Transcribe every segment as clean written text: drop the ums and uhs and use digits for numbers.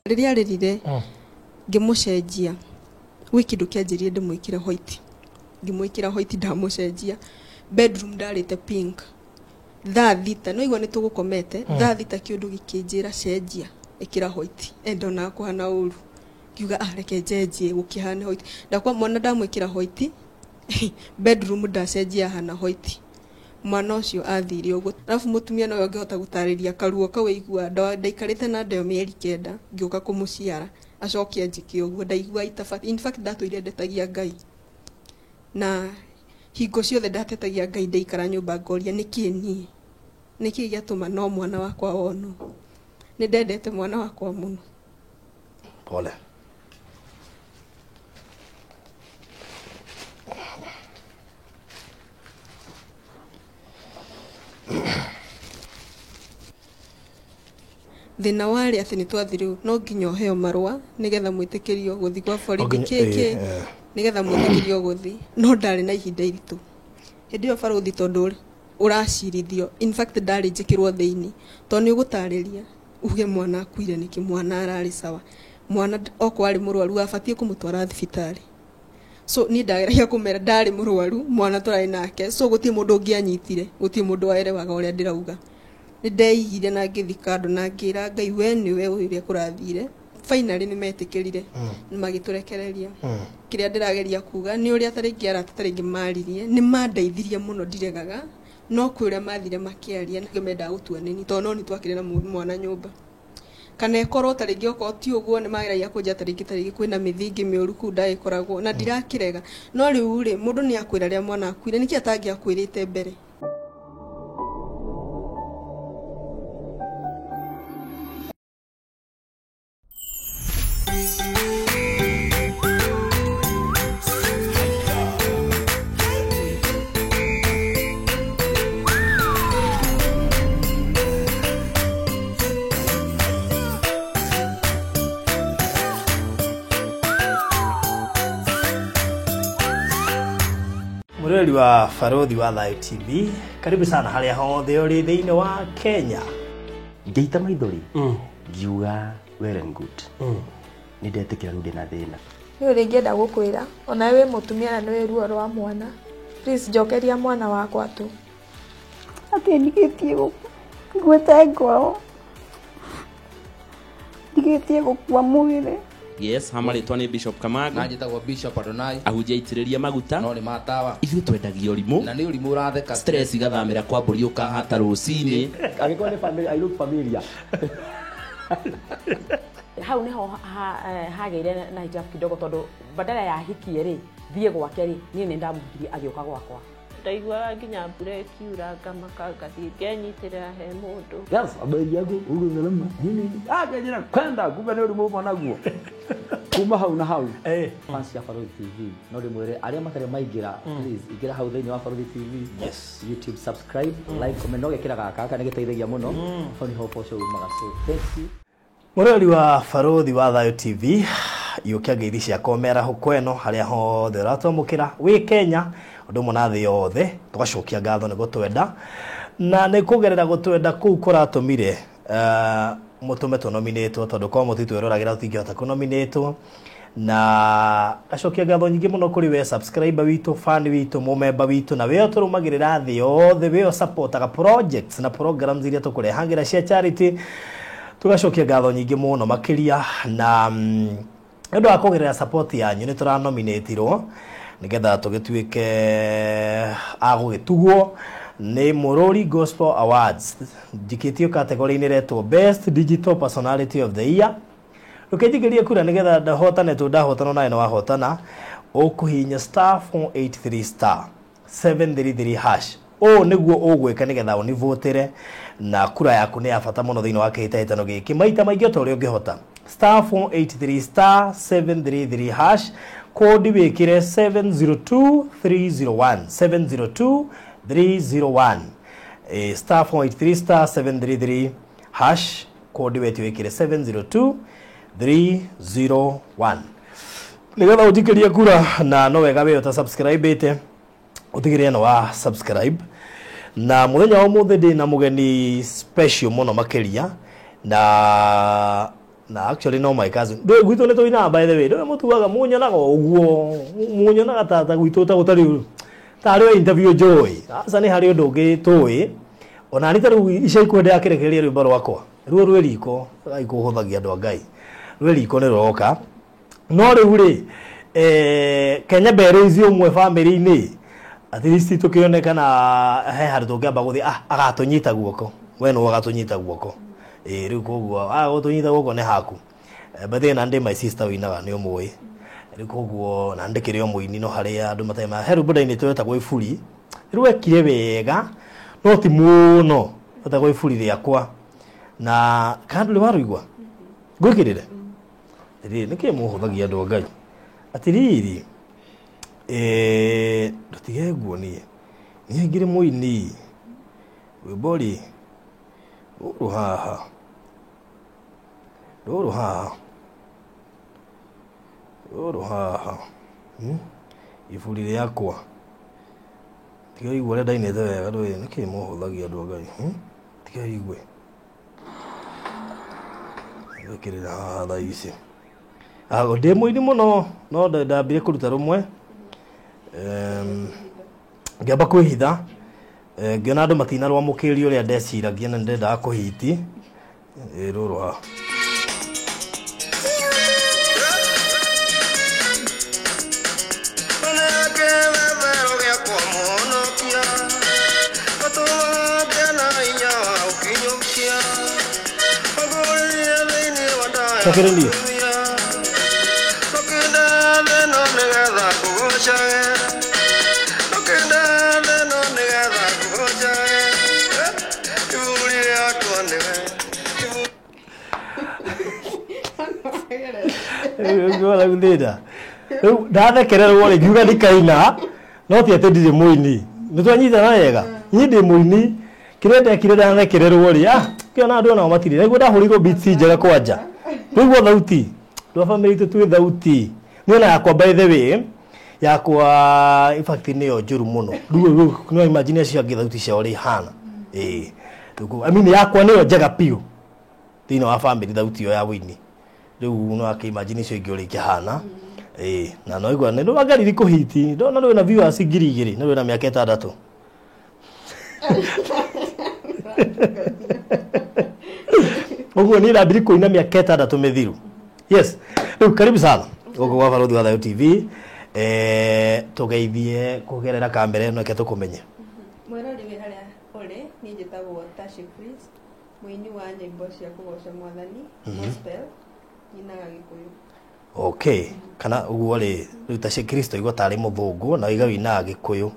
Rĩrĩa arĩrire ngĩmũcenjia, gwĩ kĩndũ kĩanjĩrire ndĩmwĩkĩre white, ngĩmwĩkĩra white ndamũcenjia. Bedroom ndarĩte pink. Thaa thita, nĩ waigua nĩ tũgũkomete, thaa thita kĩũndũ gĩkĩnjĩra cenjia, ĩkĩra white. E ndonaga kũhana ũru. Ngiuga ah reke njenjie gũkĩhane white. Ndakwa mwana ndamwĩkĩra white, bedroom ndacenjia yahana white. Mwana ũcio athire ũguo. Arabu mũtumia nowe ũngĩhota gũtarĩria karuo kau aiguaga. Ndaikarĩte na nda ĩyo mĩeri kenda ngĩũka kũmũciara acoke anjĩke ũguo ndaiguaga itabatiĩ. In fact ndatũire ndetagia Ngai. Na hingo ciothe ndatetagia Ngai ndaikara nyũmba ngoria nĩkĩ niĩ? Nĩkĩ gĩatũma no mwana wakwa wonwo? Nĩ ndendete mwana wakwa mũno. Pole. Thĩna warĩ atĩ nĩ twathi rĩu no nginya ũheo marũa nĩgetha mwĩtĩkĩrio gũthiĩ kwa borithi kĩkĩ nĩgetha mwĩtĩkĩrio gũthiĩ, no ndarĩ na ihinda iritũ hĩndĩ ĩyo barũthi tondũ ũracirithio, in fact ndarĩ njĩkĩrwo thĩinĩ tondũ nĩ ũgũtarĩria uge mwana akuire nĩkĩ, mwana ararĩ sawa, mwana okorwo arĩ mũrwaru abatiĩ kũmũtwara thibitarĩ. So niĩ ndageragia kũmera ndarĩ mũrwaru mwana tũrarĩ nake, so gũtirĩ mũndũ ũngĩanyitire, gũtirĩ mũndũ waerewaga ũrĩa ndĩrauga. Nĩ ndeigire na ngĩthiĩ kando na ngĩra Ngai we nĩwe ũĩ ũrĩa kũrathire. Finally nĩ metĩkĩrire magĩtũrekereria. Kĩrĩa ndĩrageria kuga nĩ ũrĩa ta rĩngĩ arata ta rĩngĩ maririe, nĩ mandeithirie mũno ndiregaga, no kwĩ ũrĩa mathire makĩaria nĩkĩo mendaga gũtua nĩniĩ tondũ no niĩ twakĩrĩ na mwana nyũmba. Kana ĩkorwo ta rĩngĩ okorwo ti ũguo nĩ mageragia kũnjĩra ta rĩngĩ ta rĩngĩ kwĩna mĩthingi mĩũru kũu ndagĩkoragwo na ndirakĩrega. No rĩu rĩ, mũndũ nĩ akwĩra rĩrĩa mwana akuire, nĩkĩ atangĩakwĩrĩte mbere? Mũrori wa Barũthi wa Thayũ TV, karibu sana harĩa hothe ũrĩ thĩinĩ wa Kenya. Ngĩita maithori ngiuga well and good, nĩ ndetĩkĩra rĩu ndĩna thĩna. Nĩ ũrĩa ingĩenda gũkwĩra, onawe wĩ mũtumia na nĩ wĩ ruo rwa mwana, please njokeria mwana wakwa tu. Atĩ ndigĩtie nguĩte ngoro, ndigĩtie gũkua mwĩrĩ. Yes, ha marĩtwa nĩ Bishop Kamango. Na njĩtagwo Bishop Adonai. Ahunjia aitĩrĩrie maguta. No nĩ matawa. Ithuĩ twendagia ũrimũ. Na nĩ ũrimũ ũratheka. Stress igathamĩra kwa mbũri ũkahata rũcinĩ. Angĩkorwo nĩ family, I look familiar. Hau niho hagĩire na hitilafu kidogo tondu badala ya hikie rĩ thiĩ gwake rĩ niĩ nĩ ndamũhikirie agĩũka gwakwa. Ndaiguaga nginya mbura ĩkiura ngamaka ngathiĩ ngenyitĩrĩra he mũndũ. Yes, habari yako uko salama. Nini? Ah, kajira kwenda kumbe nĩ ũrimũ uma naguo. Kuma hau na hau. Fans ya Barũthi TV no ndĩmwĩre arĩa matarĩ maingĩra, please ingĩra hau thĩinĩ wa Barũthi TV. Yes. YouTube subscribe, like, comment, no gekĩra gaka gaka nĩ gĩteithagia mũno. Hau niho ũboco umaga. So thank you. Mũrori wa Barũthi wa Thayũ TV, iũkia ngeithi ciakwa mĩarahũko ĩno harĩa hothe ũratwamũkĩra wĩ Kenya ũndũ ũmwe na thĩ yothe, tũgacokia ngatho nĩ gũtwenda na nĩ kũgerera gũtwenda kũu kũratũmire mũtũme tũnominĩtwo tondũ korwo mũtitwĩroragĩra tũtingĩhota kũnominĩtwo. Na gacokia ngatho nyingĩ mũno kũrĩ we subscriber witũ, fan witũ, mũmemba witũ na we ũtũrũmagĩrĩra thĩ yothe, we ũsupportaga projects na programs iria tũkũrehagĩra cia charity. Tũgacokia ngatho nyingĩ mũno makĩria na nĩ ũndũ wa kũgerera support yanyu nĩ tũranominatirwo nĩgetha tũgĩtuĩke a gũgĩtugwo nĩ Mũrũri Gospel Awards. Njikĩtio category-inĩ ĩretwo Best Digital Personality of the Year. Ndũkĩnjikĩrie kura nĩgetha ndahotane tũ ndahotana nawe nĩ wahotana. Ũkũhihinya star 483 star 733 hash. Ũũ nĩguo ũgwĩka nĩgetha ũnivotĩre na kura yaku nĩ ya bata mũno thĩinĩ wa kĩhĩtahĩtano gĩkĩ maita maingĩ o ta ũrĩa ũngĩhota. Star 483 star 733 hash, kodi wĩkĩre 702301, 702301. Star 483 star 733 hash, kodi wetio wĩkĩre 702301 nĩgetha ũnjikĩrie kura. Na no wega we ũta subscribe ũtigĩrĩre no wa subscribe. Na mũthenya wa ũmũthĩ ndĩ na mũgeni special mũno makĩria na Na actually no my cousin. Ndũĩ gwitũ nĩ tũinaga by the way. Ndũĩ mũtuaga mũnyonaga ũguo. Mũnyonaga ta gwitũ ta gũtarĩ tarĩ o interview njũĩ. Aca nĩ harĩ ũndũ ũngĩ tũĩ. Ona nĩ ta rĩu ica ikuhĩ ndĩrakĩrekereria rwĩmbo rwakwa. Ruo rwĩ riko, Ngai kũhũthagia andũ a Ngai. Rwĩ riko nĩ rũroka. No rĩu rĩ, Kenya mbere ũmwe family-inĩ. At least tũkĩone kana he handũ tũngĩamba gũthiĩ agatũnyita guoko. We nĩwe agatũnyita guoko. Rĩu koguo gũtũnyita guoko nĩ haku. But then and my sister winaga nĩ ũmũĩ. Rĩu koguo na ndĩkĩrĩ o mũini no harĩa andũ matarĩ he rwĩmbo ndainĩte wetagwo Iburi. Rwekire wega no ti mũno, wetagwo Iburi rĩakwa. Na kana ndũrĩ warũigua? Ngwĩkĩrĩre? Atĩrĩrĩ, nĩkĩĩ mũhũthagia andũ a Ngai? Atĩrĩrĩ, ndũtige nguonie. Niĩ ngĩrĩ mũini. Rwĩmbo rĩ, rũrũ haha. Rũrũ haha. Rũrũ haha. Iburi rĩakwa. Tiga igwe ũrĩa ndainĩte wega ndũĩ nĩkĩĩ mũhũthagia andũ a Ngai? Tiga igwe. Ngwĩkĩrĩra haha thaa ici. Ndĩ mũini mũno no ndambire kũruta rũmwe. Ngĩamba kwĩhitha. Ngĩona andũ matinarwamũkĩria ũrĩa ndeciragia na nĩndendaga kũhiti. Rũrũ haha. Cokereria. Rĩu ndathekererwo rĩ ngiuga ndikaina no ti atĩ ndirĩ mũini. Nĩ twanyitana wega. Niĩ ndĩ mũini. Kĩrĩa ndekire ndathekererwo rĩ kĩona andũ onao matirĩ. Nĩguo ndahũrĩirwo beats njega kwanja. Rĩu thauti. Andũ a family itũ twĩ thauti. Niĩ ona yakwa by the way yakwa in fact nĩyo njũru mũno. Rĩu no imagine acio angĩ thauti ciao ũrĩa ihana. I mean yakwa nĩyo njega biũ. Thĩinĩ wa family thauti ĩyo ya wũini. Rĩu no akĩ imagine icio ingĩ ũrĩa ikĩhana. Na no igua nĩ rwagariri kũhiti. Ndona rwĩna viewers 2000 na rwĩna mĩaka 6. Ũguo niĩ ndambire kũina mĩaka 6 mĩthiru. Yes. Rĩu karibu sana gũkũ gwa Barũthi wa Thayũ TV. Tũgeithie kũgerera kamera ĩno reke tũkũmenye. Mwĩrori wĩ harĩa ũrĩ, niĩ njĩtagwo Tashi Chris, mũini wa nyĩmbo cia kũgoca mwathani, gospel, nyinaga Gĩkũyũ. Okay. Kana ũguo rĩ, rĩu Tashi Kristo igua tarĩ mũthũngũ na ũiga winaga Gĩkũyũ.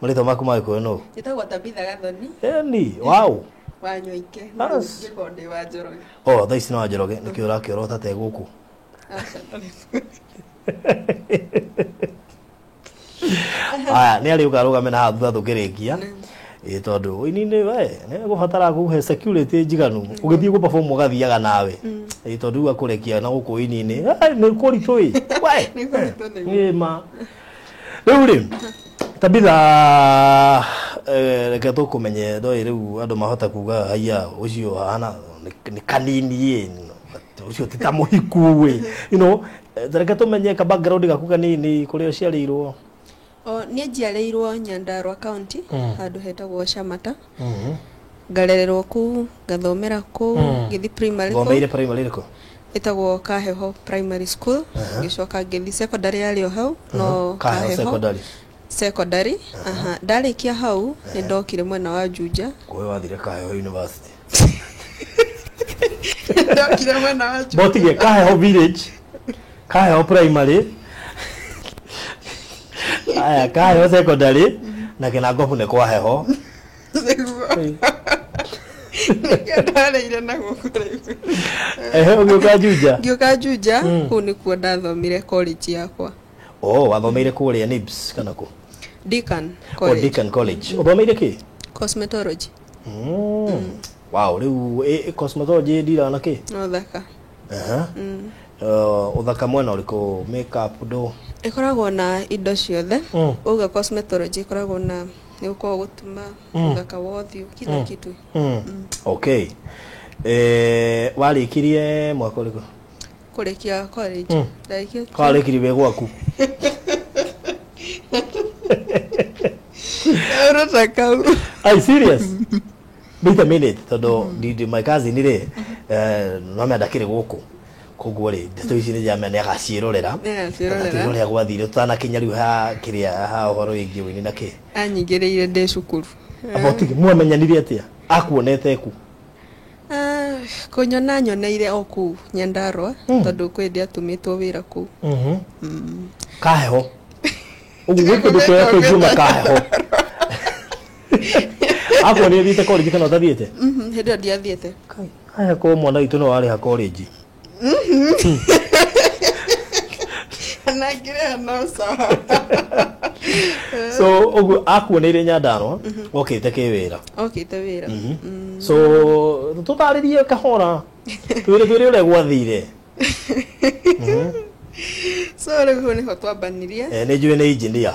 Marĩtwa maku ma Gĩkũyũ nũ? Njĩtagwo Tabitha Gathoni. Eni, wow. Wa Nyoike. Ngĩkorwo ndĩ wa Njoroge. Oh, thaa ici nĩ wa Njoroge, nĩkĩo ũrakĩorota te gũkũ. Aca, ndarĩ. Aya, nĩ arĩ ũkarũgame na haha thutha tũkĩrĩkia. Tondũ ũini-inĩ we nĩ gũbatara kũhe security njiganu. Ũgĩthiĩ gũ perform ũgathiaga nawe. Tondũ rĩu akũrekia na gũkũ ũini-inĩ. Nĩ kũritũ ĩ. We. Nĩ kũritũ nĩguo. Ĩ ma. Rĩu rĩ, Tabitha reke tũkũmenye ndoĩ rĩu andũ mahota kuga haiya ũcio hana nĩ kanini ĩ ũcio ti ta mũhiku ĩ. You know, reke tũmenye ka background gaku kanini kũrĩa ũciarĩirwo. Niĩ njiarĩirwo Nyandarua County, handũ hetagwo Shamata. Ngarererwo kũu, ngathomera kũu, ngĩthiĩ primary kũu. Thomeire primary ĩrĩkũ? Ĩtagwo Kaheho Primary School. Ngĩcoka ngĩthiĩ secondary yarĩ o hau, no Kaheho secondary. Secondary. Ndarĩkia hau nĩ ndokire mwena wa Juja. Kũĩ wathire Kaheho University. Ndokire mwena wa Juja. Botige Kaheho Village, Kaheho Primary. Aya, Kaheho Secondary na Kĩnangobu nĩ kwa heho. Nĩkĩo ndareire na gũkũ rĩu. Ehe, ũgĩũka Juja? Ngĩũka Juja, kũu nĩkuo ndathomire college yakwa. Oh, wathomeire kũrĩa NIBS kana kũ? Deakin College. Oh, Deakin College. Ũthomeire kĩ? Cosmetology. Wow, rĩu cosmetology ndira na kĩ? No thaka. Ũthaka mwena ũrĩkũ? Makeup ndũ? Ĩkoragwo na indo ciothe. Uga cosmetology ĩkoragwo na nĩ gũkoragwo gũtuma ũthaka wa ũthiũ, kila kitu. Okay. Warĩkirie mwaka ũrĩkũ? Kũrĩkia college. Ndarĩkia. Karĩkiri wĩ gwaku? Kaũndũ ta kau. Are you serious? Wait a minute, tondũ ndi my cousin rĩ, no menda ndakĩrĩ gũkũ, koguo rĩ, ndeto ici nĩ njamenya nĩ agaciĩrorera. Nĩagaciĩrorera. Atwĩre ũrĩa gwathire tũtanakinya rĩu ha kĩrĩa, ha ũhoro wĩgiĩ wĩini na kĩ. Anyingĩrĩire ndĩ cukuru. Amba ũtige, mwamenyanire atĩa? Akuonete ku? Ah, kũnyona nyoneire o kũu Nyandarũa, tondũ kwĩ ndĩ atũmĩtwo wĩra kũu. Kaheho ũguo gwĩ kũndũ kwega kũngiuma kaheho. Akuonire thiĩte college kana ũtathiĩte? Hĩndĩ ĩyo ndiathiĩte. Haya, ko mwana witũ no warĩha college. Na ngĩrĩha no sawa. So ũguo akuoneire Nyandarũa okĩte kĩwĩra? Okĩte wĩra. So tũtarĩrie kahora, twĩre ũrĩa gwathire. So rĩu hau nĩho twambanirie. Eh, nĩ njũĩ nĩ engineer.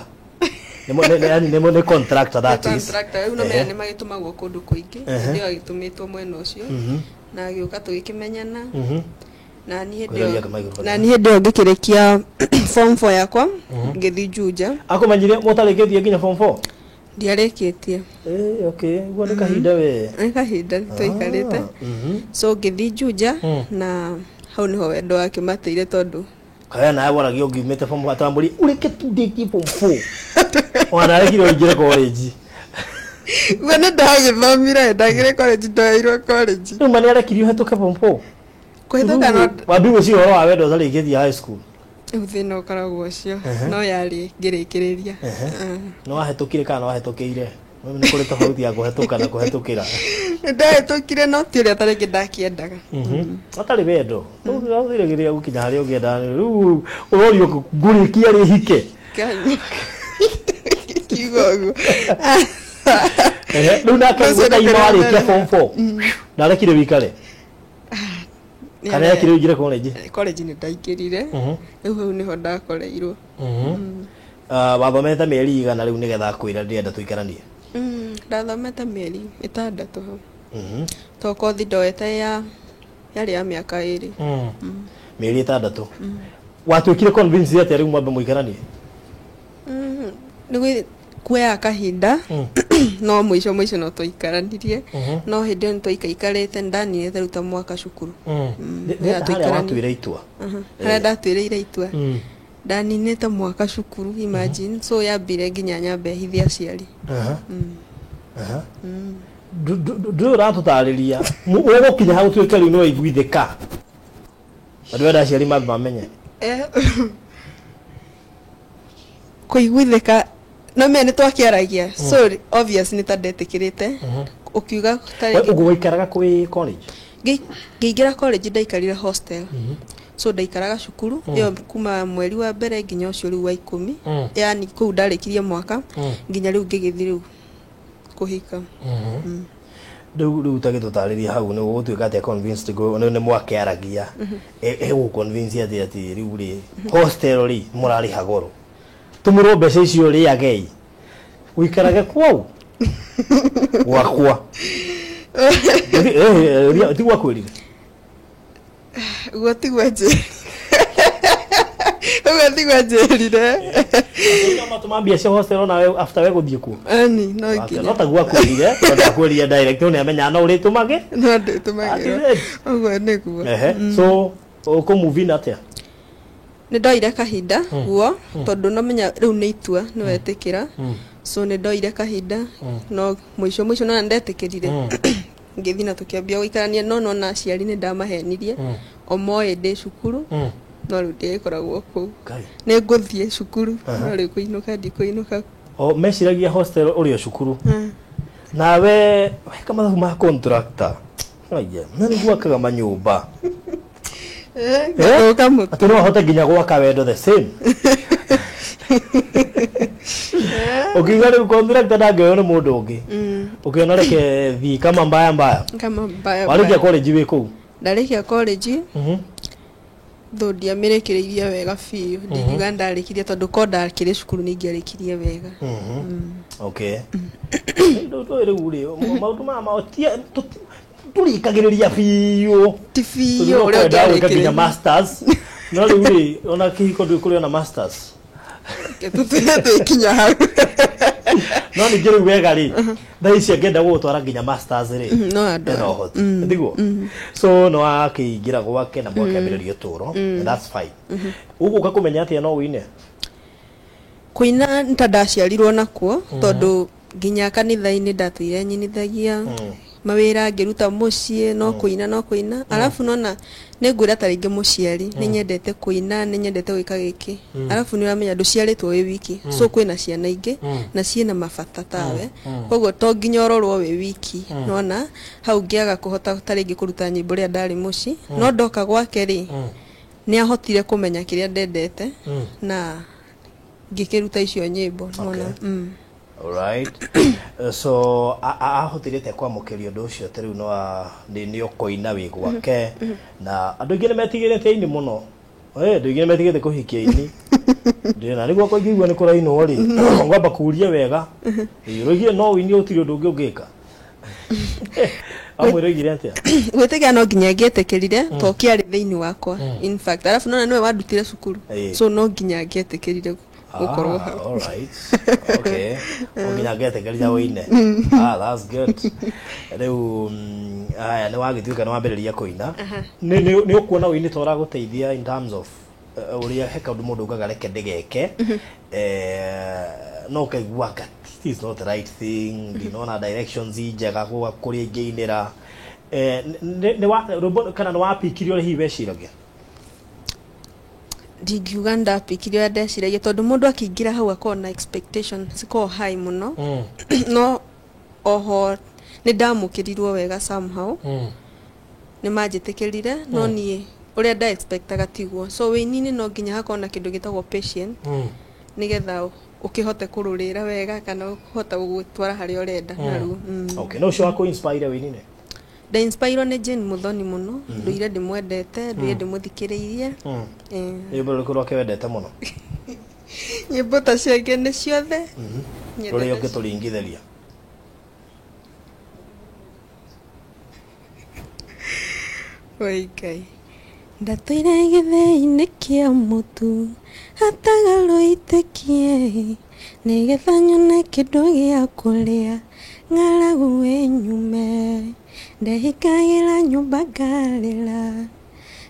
Nĩ mo- nĩ- nĩ- yani nĩ contractor, that is. Contractor, rĩu no menya nĩ magĩtũmagwo kũndũ kũingĩ. Hĩndĩ ĩyo agĩtũmĩtwo mwena ũcio na agĩũka tũgĩkĩmenyana. Na niĩ hĩndĩ Kwĩroria ĩyo kama igũrũ. Na niĩ hĩndĩ ĩyo ngĩkĩrĩkia form 4 yakwa, ngĩthiĩ Juja. Akũmenyire mũtarĩkĩtie nginya form 4? Ndiarĩkĩtie. Eh, okay, guo nĩ kahinda we. Nĩ kahinda twaikarĩte. So ngĩthiĩ Juja, na hau nĩho wendo wakĩmatĩire tondũ Kaya nawe waragia ũngiumĩte form 4 atambũri ũreke tu ndĩkie form 4. Ona arekire ũingĩre college. Guo nĩ ndagĩthomire, ndagĩre college, ndoeirwo college. Rĩu ma nĩ arekire ũhetũke form 4? Kũhĩtũka no Wambi gwĩciria ũhoro wa wendo ũtarĩkĩtie high school. Rĩu thĩna ũkoragwo ũcio no yarĩ ngĩrĩkĩrĩria. Nĩ wahĩtũkire kana nĩ wahĩtũkĩire? Nĩ kũrĩ tofauti ya kũhetũka na kũhetũkĩra. Nĩ ndahĩtũkire, no ti ũrĩa tarĩngĩ ndakĩendaga. Atarĩ wendo. Rĩu gũkinya harĩa ũngĩenda rĩu ũrorio ngũrĩkia rĩ hike. Kiugo ũguo. Ehe, rĩu nake Ũcio nĩ gũtaima kũrĩa warĩkia mbere. form 4. Ndarekire wĩikare kana yakire ũingĩre college? College nĩ ndaingĩrire. Rĩu hau nĩho ndakoreirwo. Ah, wathomete mĩeri igana rĩu nĩgetha akwĩra ndĩrenda tũikaranie? Ndathomete mĩeri 6 hau, to kothi ndoete ya yarĩ ya mĩaka 2. Mĩeri 6. Watuĩkire convince atĩa rĩu mwambe mũikaranie? Nĩ kuoyaga kahinda, no mũico mũico no twaikaranirie. No hĩndĩ ĩyo nĩ twaikaikarĩte, nĩ ndaninĩte rĩu ta mwaka cukuru. Ndĩrenda harĩa tũikaranie. watuĩre itua. Harĩa ndatuĩrĩire itua, ndaninĩte mwaka cukuru, imagine. So yambire nginya nyambe hithe aciari. Aha. Ndũĩ ũratũtarĩria ũgũkinya hau ũtuĩke rĩu nĩ waiguithĩka na ndwenda aciari mambe mamenye? Eh, kũiguithĩka no menya nĩ twakĩaragia, so obvious nĩ ta ndetĩkĩrĩte ũkiuga ta We rĩngĩ. Ũguo waikaraga kwĩ college? Ngĩingĩra college ndaikarire hostel. So ndaikaraga cukuru ĩyo kuma mweri wa mbere nginya ũcio rĩu wa 10, yani kũu ndarĩkirie mwaka nginya rĩu ngĩgĩthiĩ rĩu kũhika. Rĩu tagĩtũtarĩria hau nĩ ũgũtuĩka atĩa convinced nĩ mwakĩaragia, ĩgũconvince atĩ rĩu rĩ hostel rĩ mũrarĩha goro, tũmĩrwo mbeca icio rĩagei ũikarage kwau gwakwa? Ti gwakwĩrire? Ũguo tiguo njĩrire, ũguo tiguo njĩrire. Matũma mbia cia hostel onawe after we gũthiĩ kuo? Ani no nginya. No taguo akwĩrire, tondũ akwĩrire direct nĩ amenyaga no ũrĩtũmage. No ndĩtũmagĩrwo. That is Ũguo nĩguo. Ehe, so ũkũmove in atĩa? Nĩ ndoire kahinda guo, tondũ no menya rĩu nĩ itua nĩ wetĩkĩra. So nĩ ndoire kahinda, no mũico mũico nona ndetĩkĩrire, ngĩthiĩ na tũkĩambia gũikarania. No nona aciari nĩ ndamahenirie, o moĩ ndĩ cukuru, no rĩu ndigĩkoragwo kũu. Ngai. Nĩ ngũthiĩ cukuru, no rĩu kũinũka ndikũinũka. O meciragia hostel ũrĩ o cukuru. Nawe weka mathabu ma contractor. Aya, na nĩ gwakaga manyũmba. Ngathũka mũtwe. Atĩ no ahote nginya gwaka wendo the same. Ũkiuga rĩu contractor ndangĩoywo nĩ mũndũ ũngĩ. Ũkĩona reke thiĩ kama mbaya mbaya. Kama mbaya Warĩkia mbaya. college wĩ kũu? Ndarĩkia college, thũ ndiamĩrĩkĩrĩirie wega biũ. Ndingiuga ndarĩkirie, tondũ ko ndakĩrĩ cukuru nĩ ingĩarĩkirie wega. Okay. Rĩu rĩu rĩ maũndũ maya Ndũrĩkagĩrĩria biũ. Ti biũ ũrĩa ũrĩa ũngĩenda nginya ũngĩarĩkĩrĩria. Masters. No rĩu rĩ, ona kĩhiko ndũĩ kũrĩ ona masters. Tũtwĩre twĩkinya hau. No ningĩ rĩu wega rĩ, thaa ici angĩenda gũgũtwara nginya masters rĩ, No andũ. Ena ũhoti tiguo. So no akĩingĩra gwake na mwakĩambĩrĩria ũtũũro, and that's fine. Ũgũka kũmenya atĩa no wĩine? Kũina nĩ ta ndaciarirwo nakuo, tondũ nginya kanitha-inĩ ndatũire nyinithagia, mawĩra ngĩruta mũciĩ no kũina, no kũina. Arabu nona nĩ ngwĩra ta rĩngĩ mũciari, nĩ nyendete kũina, nĩ nyendete gwĩka gĩkĩ. Arabu nĩ ũramenya ndũciarĩtwo wĩ wiki, so kwĩna ciana ingĩ na ciĩna mabata tawe, koguo to nginya ũrorwo wĩ wiki. Nona hau ngĩaga kũhota ta rĩngĩ kũruta nyĩmbo rĩrĩa ndarĩ mũciĩ, no ndoka gwake rĩ, nĩ ahotire kũmenya kĩrĩa ndendete na ngĩkĩruta icio nyĩmbo nona. Alright. So ahotire atĩa kwamũkĩria ũndũ ũcio atĩ rĩu no nĩ ũkũina wĩ gwake? Na andũ aingĩ nĩ metigĩrĩte aini mũno. Andũ aingĩ nĩ metigĩrĩte kũhikia aini. Ndĩna nĩguo kwa ingĩigua nĩ kũrainwo rĩ, ngwamba kũria wega. Ũroigire no ũini, gũtirĩ ũndũ ũngĩ ũngĩka. Amwĩra oigire atĩa? Gwĩtĩkĩra no nginya ngĩetĩkĩrire, to kĩarĩ thĩinĩ wakwa in fact. Arabu nona nĩwe wandutire cukuru, so no nginya ngĩetĩkĩrire gũkorwo hau. Alright. Okay. No nginya ngetĩkĩrire ũine. Ah, that's good. Rĩu haya, nĩ wagĩtuĩka nĩ wambĩrĩria kũina. Nĩ ũkuona ũini ta ũragũteithia in terms of ũrĩa he kaũndũ mũndũ ugaga reke ndĩgeke, no ũkaigua anga this is not the right thing, ndinona directions njega gwa kũrĩa ingĩinĩra. Nĩ wa rwĩmbo kana nĩ wapikire ũrĩa hihi weciragia? Ndingiuga ndapikire ũrĩa ndeciragia, tondũ mũndũ akĩingĩra hau akorwo na expectation cikoragwo high mũno. No oho nĩ ndamũkĩrirwo wega somehow, nĩ manjĩtĩkĩrire, no niĩ ũrĩa nda expectaga tiguo. So wĩini-inĩ no nginya hakorwo na kĩndũ gĩtagwo patient, nĩgetha ũkĩhote kũrũrĩra wega kana ũkĩhota gũgũtwara harĩa ũrenda narua. Okay, no ũcio wa kũ-inspire wĩini-inĩ? Ndainspirwo nĩ Jane Muthoni mũno. Ndũire ndĩmwendete, ndũire ndĩmũthikĩrĩirie. Nĩ rwĩmbo rũrĩkũ rwake wendete mũno? Nyĩmbo ta ciake nĩ ciothe nyendete. Rũrĩa ũngĩtũringithĩria? Oi Ngai, ndatũire gĩthĩi-inĩ kĩa mũtu hataga rũitĩkie, nĩgetha nyone kĩndũ gĩa kũrĩa, ng'aragu ĩnyume. Ndehikagĩra nyũmba ngarĩra,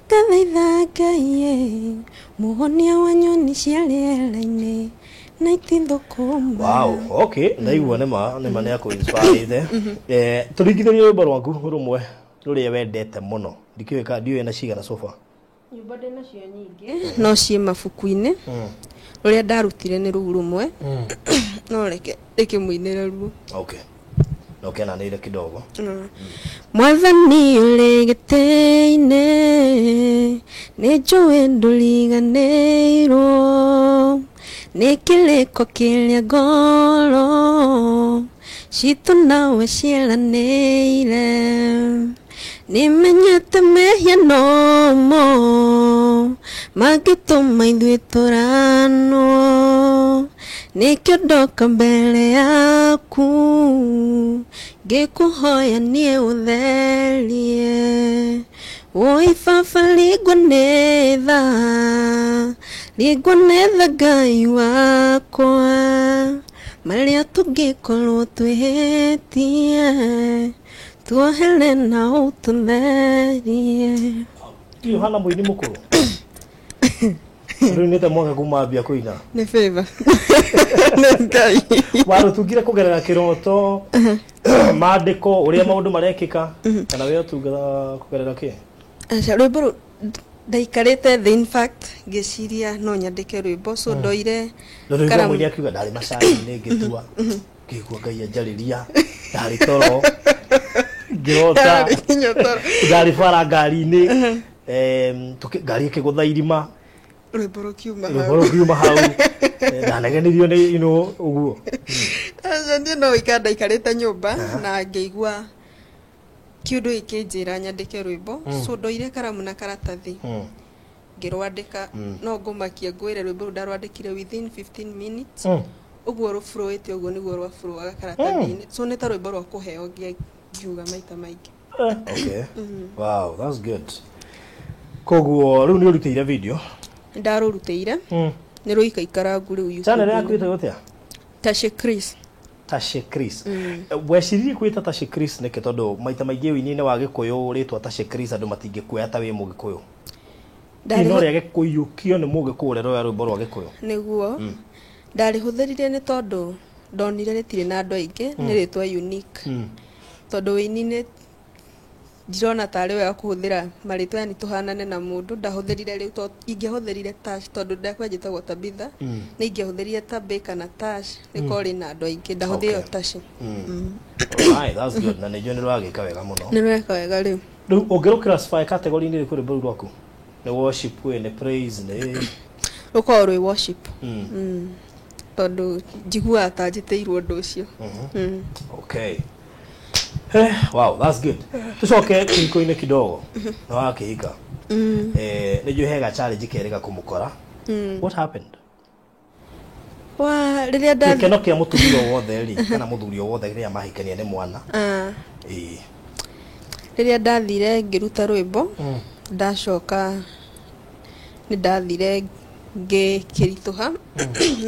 ngathaitha Ngai mũhonia wa nyoni cia rĩera-inĩ na itithũkũma. Wow, okay, ndaigua nĩ ma nĩ ma nĩ akũ-inspire. Tũringithĩrie rwĩmbo rwaku rũmwe rũrĩa wendete mũno. Ndikĩũĩ kana ndiũĩ na cigana so far. Nyũmba ndĩ nacio nyingĩ, no ciĩ mabuku-inĩ. Rũrĩa ndarutire nĩ rũu rũmwe, no reke ndĩkĩmũinĩre ruo. Okay, na ũkenanĩire kidogo. Mwathani ũrĩ gĩtĩ-inĩ, nĩ njũĩ ndũriganĩirwo nĩ kĩrĩko kĩrĩa ngoro citũ nawe ciĩranĩire. Nĩmenyete mehia nomo mangĩtũma ithuĩ tũranwo, nĩkĩo ndoka mbere yaku ngĩkũhoya niĩ ũtherie. Woi baba, ringwo nĩ tha, ringwo nĩ tha Ngai wakwa, marĩa tũngĩkorwo twĩhĩtie tuohere na ũtũtherie. Ndiũĩ hana mũini mũkũrũ rĩu nĩte mwaka kuma ambia kũina. Nĩ favor nĩ Ngai. Warũtungire kũgerera kĩroto, maandĩko, ũrĩa maũndũ marekĩka, kana we ũtungaga kũgerera kĩ? Aca, rwĩmbo rũ ndaikarĩte thĩ in fact ngĩciria no nyandĩke rwĩmbo, so ndoire Rũrĩa karamu. mũini akiuga ndarĩ macani-inĩ, ngĩtua, ngĩigua Ngai anjarĩria, ndarĩ toro ngĩrota. Ndarĩ nginya toro. Ndarĩ bara ngari-inĩ, ngari ĩkĩgũtha irima. Rwĩmbo rũkiuma rwĩmbo hau. Rũkiuma hau. Ndanegenirio nĩ ũguo. Aca, niĩ no ikara ndaikarĩte nyũmba na ngĩigua kĩũndũ gĩkĩnjĩra nyandĩke rwĩmbo. So ndoire karamu na karatathi, ngĩrwandĩka. No ngũmakia ngwĩre rwĩmbo rũu ndarwandĩkire within 15 minutes. Ũguo rũflowĩte ũguo nĩguo rwaflowaga karatathi-inĩ, so nĩ ta rwĩmbo rwa kũheo ngiuga maita maingĩ. Okay. Wow, that's good. Koguo rĩu nĩ ũrutĩire video? Ndarũrutĩire. Nĩ rũikaikarangu rĩu Channel yaku YouTube-inĩ. ĩtagwo atĩa? Tashe Chris. Tashe Chris. Weciririe kwĩta Tashe Chris nĩkĩ? Tondũ maita maingĩ ũini-inĩ wa Gĩkũyũ rĩtwa Tashe Chris andũ matingĩkuoya ta wĩ Mũgĩkũyũ. Hihi no rĩage kũiyũkio nĩ Mũgĩkũyũ ũrĩa ũroya rwĩmbo rwa Gĩkũyũ? Nĩguo. Ndarĩhũthĩrire nĩ tondũ ndonire rĩtirĩ na andũ aingĩ, nĩ rĩtwa unique. Tondũ wĩini-inĩ ndirona tarĩ wega kũhũthĩra marĩtwa yani tũhanane na mũndũ. Ndahũthĩrire rĩu to ingĩahũthĩrire Tash, tondũ ndakwa njĩtagwo Tabitha, nĩ ingĩahũthĩrire Tabe kana Tash, rĩkorwo rĩna andũ aingĩ. Ndahũthĩrire Tash. Alright, that's good. Na nĩ njũĩ nĩ rũragĩka wega mũno. Nĩ rweka wega rĩu. Rĩu ũngĩrũ classify category-inĩ ĩrĩkũ rwĩmbo rũu rwaku? Nĩ worship, nĩ praise, nĩ Rũkoragwo rwĩ worship. Tondũ njiguaga ta njĩtĩirwo ũndũ ũcio. Okay. Wow, that's good. Tucoke kĩhiko-inĩ kidogo. Nĩ wakĩhika. Nĩ njũĩ he ga challenge kerĩga kũmũkora. What happened? Wa rĩrĩa nda Gĩkeno kĩa mũtumia o wothe rĩ, kana mũthuri o wothe rĩrĩa mahikania nĩ mwana. Ĩĩ. Rĩrĩa ndathire ngĩruta rwĩmbo, ndacoka nĩ ndathire ngĩkĩritũha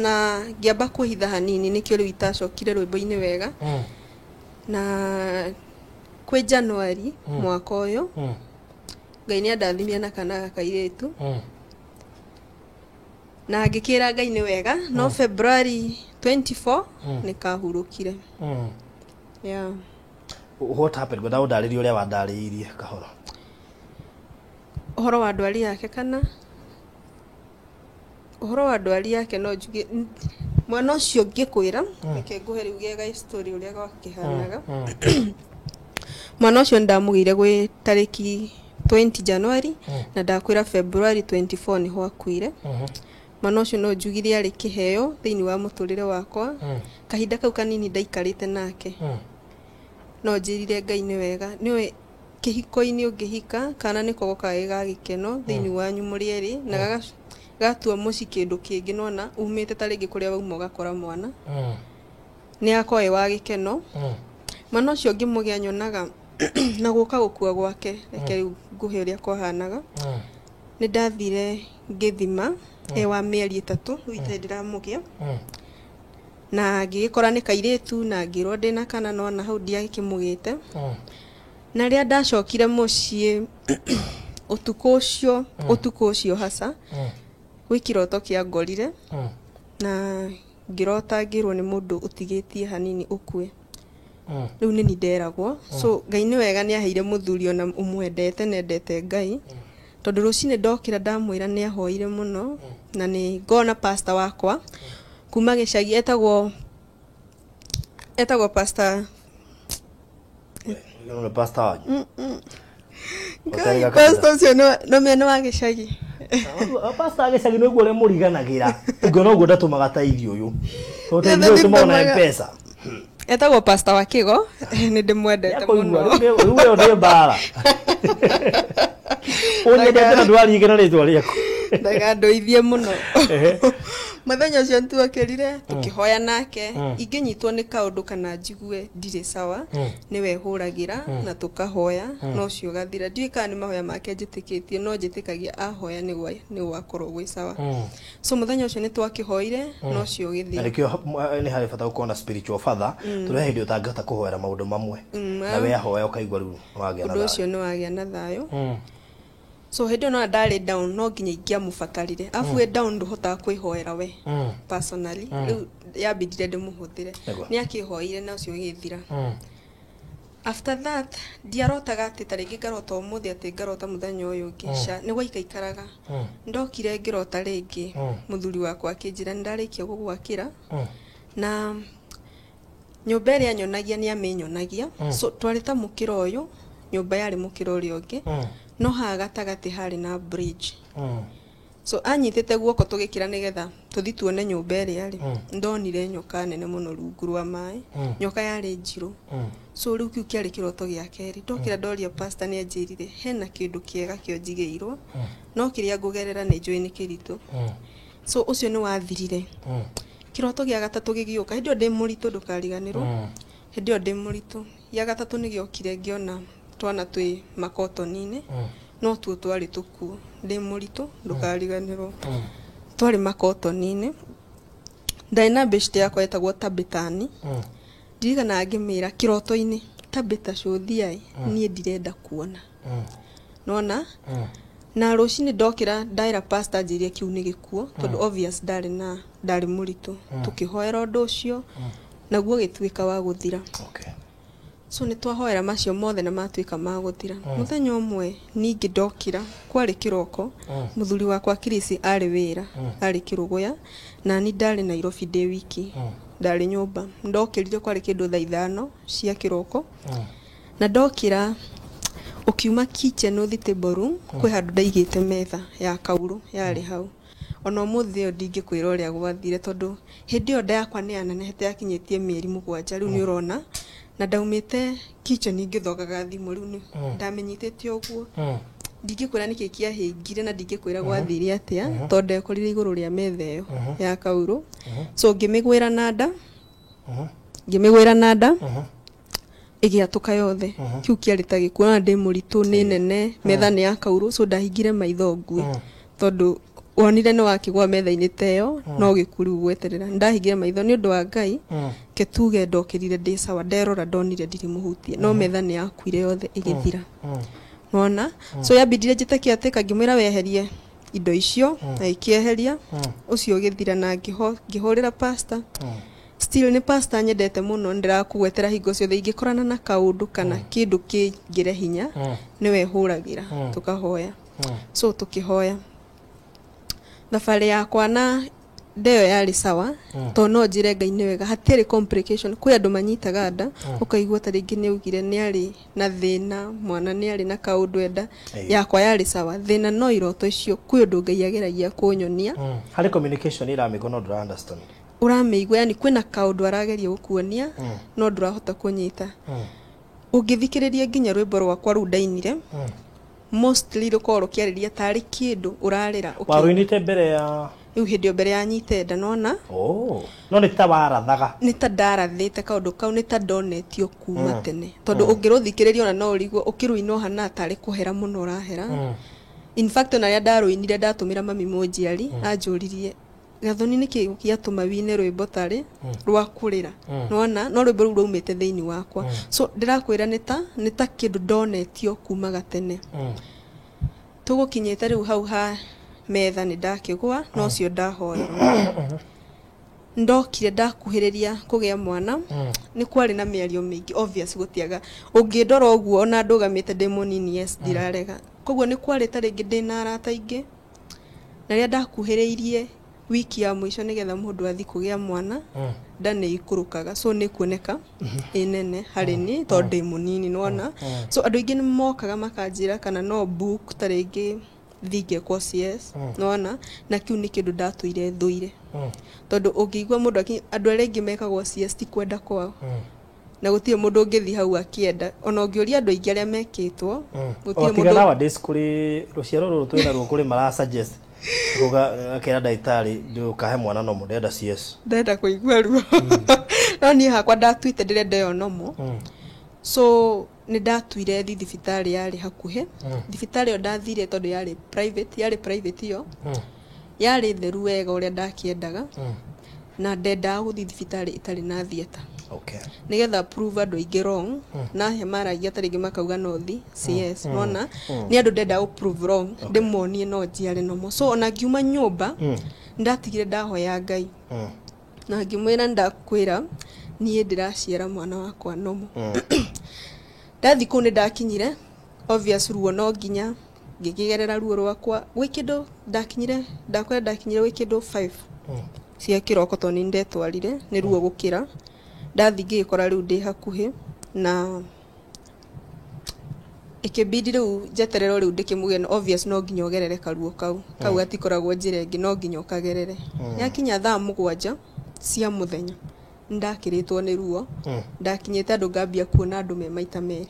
na ngĩamba kwĩhitha hanini, nĩkĩo rĩu itacokire rwĩmbo-inĩ wega. Na kwĩ January mwaka ũyũ, Ngai nĩ andathimire na kana ga kairĩtu, na ngĩkĩra Ngai nĩ wega, no February 24 nĩ kahurũkire. Yeah. What happened? Ngwenda ũndarĩrie ũrĩa wandarĩirie kahora. Ũhoro wa ndwari yake, kana ũhoro wa ndwari yake, no njuge mwana ũcio ngĩkwĩra, reke ngũhe rĩu gĩega story ũrĩa gwakĩhanaga. Mwana ũcio nĩndamũgĩire gwĩ tarĩki 20 January, na ndakwĩra February 24 nĩho akuire. Mwana ũcio no njugire arĩ kĩheo thĩinĩ wa mũtũrĩre wakwa. Kahinda kau kanini ndaikarĩte nake, no njĩrire Ngai nĩ wega. Nĩũĩ kĩhiko-inĩ ũngĩhika kana nĩko gokaga ga gĩkeno thĩinĩ wanyu mũrĩ erĩ, na gatua mũciĩ kĩndũ kĩngĩ, nona umĩte ta rĩngĩ kũrĩa wauma ũgakora mwana nĩ akorwo ĩ wa gĩkeno. Mwana ũcio ngĩmũgĩa nyonaga na gũka gũkua gwake, reke rĩu ngũhe ũrĩa kwahanaga. Nĩ ndathire ngĩthima e wa mĩeri 3 rĩu itarĩ ndĩramũgĩa, na ngĩgĩkora nĩ kairĩtu, na ngĩrwo ndĩna kana, nona hau ndiagĩkĩmũgĩte. Na rĩrĩa ndacokire mũciĩ ũtukũ ũcio, ũtukũ ũcio haca gwĩ kĩroto kĩangorire, na ngĩrota ngĩrwo nĩ mũndũ ũtigĩtie hanini ũkue. Rĩu nĩ ni nderagwo. So Ngai nĩ wega, nĩ aheire mũthuri ona ũmwendete na endete Ngai, tondũ rũcinĩ ndokĩra ndamwĩra nĩ ahoire mũno, na nĩ ngona pastor wakwa kuma gĩcagi etagwo pastor Nĩ pastor wanyu? Ngai, pastor ũcio no mena wa gĩcagi. Pastor wa gĩcagi nĩguo ũrĩa mũriganagĩra. Ũngĩona ũguo ndatũmaga ta irio ũyũ. Tondũ ta irio ũyũ tũmaga na M-Pesa. Etagwo pastor wa Kĩgo, nĩ ndĩmwendete Kũigua mũno. rĩu ĩyo nĩ mbara. Ũnyendete na ndwarigana rĩtwa rĩaku. Ndagandũithie mũno. Mũthenya ũcio nĩtuokĩrire tũkĩhoya nake. Ingĩnyitwo nĩ kaũndũ kana njigue ndirĩ sawa, nĩwe hũragĩra na tũkahoya, no ũcio ũgathira. Ndiũĩ kana nĩ mahoya make njĩtĩkĩtie, no njĩtĩkagia ahoya nĩ gwakorwo gwĩ sawa. So mũthenya ũcio nĩ twakĩhoire na ũcio Na ũgĩthira. nĩkĩo nĩ harĩ bata gũkorwo na spiritual father, tondũ he hĩndĩ ũtangĩhota kũhoera maũndũ mamwe, na we ahoya ũkaigua rĩu nĩwagĩa na Ũndũ thayũ. ũcio nĩ wagĩa na thayũ. So hĩndĩ ĩyo no ndarĩ down, no nginya ingĩamũbatarire. Afu wĩ down ndũhotaga kwĩhoera we personally. Rĩu yambindire ndĩmũhũthĩre. Nĩ akĩhoire na ũcio ũgĩthira. After that ndiarotaga atĩ ta rĩngĩ ngarota ũmũthĩ atĩ ngarota mũthenya ũyũ ũngĩ, ca nĩ gwaikaikaraga. Ndokire ngĩrota rĩngĩ, mũthuri wakwa akĩnjĩra nĩ ndarĩkia gũgwakĩra, na nyũmba ĩrĩa nyonagia nĩ amĩnyonagia. So twarĩ ta mũkĩra ũyũ, nyũmba yarĩ mũkĩra ũrĩa ũngĩ, no haha gatagatĩ harĩ na bridge. So anyitĩte guoko tũgĩkĩra nĩgetha tũthi tuone nyũmba ĩrĩa rĩ, ndonire nyoka nene mũno rungu rwa maĩ. Nyoka yarĩ njirũ. So rĩu kĩu kĩarĩ kĩroto gĩa kerĩ. Ndokĩra ndoria pastor, nĩ anjĩrire hena kĩndũ kĩega kĩo njigĩirwo, no kĩrĩa ngũgerera nĩ njũĩ nĩ kĩritũ. So ũcio nĩ wathirire. Kĩroto gĩa gatatũ gĩgĩũka hĩndĩ ĩyo ndĩ mũritũ, ndũkariganĩrwo, hĩndĩ ĩyo ndĩ mũritũ. Gĩa gatatũ nĩ gĩokire ngĩona Twana twĩ makotoni-inĩ, no tuo twarĩ tũkuo. Ndĩ mũritũ, ndũkariganĩrwo. Twarĩ makotoni-inĩ. Ndarĩ na beshte yakwa yetagwo Tabitani. Ndirikanaga ngĩmĩra kĩroto-inĩ, Tabitha, cũthiai, niĩ ndirenda kuona. Nona na rũcinĩ ndokĩra, ndaĩra pastor, anjĩrire kĩu nĩ gĩkuo, tondũ obvious ndarĩ na ndarĩ mũritũ. Tũkĩhoera ũndũ ũcio, naguo ũgĩtuĩka wa gũthira. So nĩ twahoera macio mothe na matuĩka ma gũthira. Mũthenya ũmwe ningĩ ndokĩra, kwarĩ kĩroko, mũthuri wakwa Chris arĩ wĩra, arĩ Kĩrũgũya, na ni ndarĩ Nairobi ndĩ wiki. Ndarĩ nyũmba. Ndokĩrire kwarĩ kĩndũ thaa 5 cia kĩroko, na ndokĩra, ũkiuma kitchen ũthi table room, kwĩ handũ ndaigĩte metha ya kaurũ yarĩ hau. Ona ũmũthĩ ũyũ ndingĩkwĩra ũrĩa gwathire, tondũ hĩndĩ ĩyo nda yakwa nĩ yanenehete, yakinyĩtie mĩeri 7 rĩu, nĩ ũrona. Na ndaumĩte kitchen ngĩthogaga thimũ, rĩu nĩ ndamenyitĩte ũguo. Ndingĩkwĩra nĩkĩ kĩahĩngire na ndingĩkwĩra gwathire atĩa, tondũ ndekorire igũrũ rĩa metha ĩyo ya kaurũ. So ngĩmĩgwĩra na nda, ngĩmĩgwĩra na nda, ĩgĩatũka yothe. Kĩu kĩarĩ ta gĩkuo, na ndĩ mũritũ, nĩ nene, metha nĩ ya kaurũ. So ndahingire maitho ngue, tondũ wonire nĩ wakĩgwa metha-inĩ ta ĩyo, no gĩkuũ rĩu gweterera. Ndahingire maitho nĩ ũndũ wa Ngai. Ke tuge ndokĩrire ndĩ sawa. Nderora ndonire ndirĩ mũhutie, no metha nĩ yakuire yothe ĩgĩthira, nona. So yambindire njĩte kĩatĩka, ngĩmwĩra weherie indo icio, na ĩkĩeheria ũcio ũgĩthira, na ngĩhũrĩra pastor. Still nĩ pastor nyendete mũno, ndĩrakũgwetera hingo ciothe ingĩkorana na kaũndũ kana kĩndũ kĩngĩre hinya, nĩwe hũragĩra, tũkahoya. So tũkĩhoya, thabarĩ yakwa na nda ĩyo yarĩ sawa, tondũ no njĩre Ngai nĩ wega, hatiarĩ complication. Kwĩ andũ manyitaga nda, ũkaigua ta rĩngĩ nĩ augire nĩ arĩ na thĩna, mwana nĩ arĩ na kaũndũ enda. Yakwa yarĩ sawa, thĩna no iroto icio. Kwĩ ũndũ Ngai ageragia kũnyonia. Harĩ communication ĩramĩkwo no ndũra understand. Ũramĩigua, yani kwĩna kaũndũ arageria gũkuonia, no ndũrahota kũnyita. Ũngĩthikĩrĩria nginya rwĩmbo rwakwa rũu ndainire, mostly rũkoragwo rũkĩarĩria tarĩ kĩndũ ũrarĩra. Warũinĩte mbere ya? Rĩu hĩndĩ ĩyo mbere ya nyite nda, nona. Oh, no nĩ ta warathaga? Nĩ ta ndarathĩte kaũndũ kau, nĩ ta ndonetio kuma tene, tondũ ũngĩrũthikĩrĩria ona no ũrigwo ũkĩrũina ũhana tarĩ kũhera mũno ũrahera. In fact, ona rĩrĩa ndarũinire, ndatũmĩra mami mũnjiari, anjũririe, "Gathoni, nĩkĩ gĩatũma wine rwĩmbo tarĩ rwa kũrĩra?" Nona no rwĩmbo rũu rwaumĩte thĩinĩ wakwa. So ndĩrakwĩra nĩ ta kĩndũ ndonetio kuma gatene. Tũgũkinyĩte rĩu hau ha metha, nĩ ndakĩgũa, no ũcio ndahoerwo. Ndokire ndakuhĩrĩria kũgĩa mwana, nĩ kwarĩ na mĩario mĩingĩ. Obvious, gũtiaga ũngĩndora ũguo ona ndũgamĩte ndĩ mũnini, yes, ndirarega. Koguo nĩ kwarĩ ta rĩngĩ ndĩna arata aingĩ, na rĩrĩa ndakuhĩrĩirie wiki ya mũico nĩgetha mũndũ athi kũgĩa mwana, nda nĩ ikũrũkaga, so nĩ kuoneka ĩ nene harĩ niĩ tondũ ndĩ mũnini, nĩwona. So andũ aingĩ nĩ mokaga makanjĩra kana no book ta rĩngĩ thiĩ ngekwo CS, nĩwona. Na kĩu nĩ kĩndũ ndatũire thũire, tondũ ũngĩigua mũndũ andũ arĩa aingĩ mekagwo CS ti kwenda kwao, na gũtirĩ mũndũ ũngĩthiĩ hau akĩenda. Ona ũngĩũria andũ aingĩ arĩa mekĩtwo, gũtirĩ O tiga mũndũ. Nowadays kũrĩ rũciaro rũrũ twĩ naruo, kũrĩ mara suggest kuga akera ndagĩtarĩ, "Ndũkahe mwana nomo, ndĩrenda CS." Ndenda kũigua ruo, no niĩ hakwa ndatuĩte ndĩrenda ĩyo nomo. So nĩ ndatuire thi thibitarĩ yarĩ hakuhĩ. Thibitarĩ ĩyo ndathire tondũ yarĩ private, yarĩ private, ĩyo yarĩ theru wega ũrĩa ndakĩendaga, na ndendaga gũthiĩ thibitarĩ ĩtarĩ na theatre, nĩgetha prove andũ aingĩ wrong. Na he maragia ta rĩngĩ makauga no thi CS, nona nĩ andũ ndendaga gũ prove wrong, ndĩmonie no njiare nomo. So ona ngiuma nyũmba, ndatigire ndahoya Ngai na ngĩmwĩra, ndakwĩra niĩ ndĩraciara mwana wakwa nomo. Ndathi kũu nĩ ndakinyire, obvious ruo no nginya ngĩkĩgerera ruo rwakwa. Gwĩ kĩndũ ndakinyire, ndakwĩra ndakinyire gwĩ kĩndũ 5 cia kĩroko, tondũ nĩ ndetwarire nĩ ruo gũkĩra. Ndathi ngĩgĩkora rĩu ndĩ hakuhĩ, na ĩkĩbidi rĩu njetererwo rĩu ndĩkĩmuge. Obvious no nginya ũgerere karuo kau, kau gatikoragwo njĩra ĩngĩ, no nginya ũkagerere. Yakinya thaa 7 cia mũthenya, ndakĩrĩtwo nĩ ruo. Ndakinyĩte andũ ngambia kuona andũ me maita merĩ.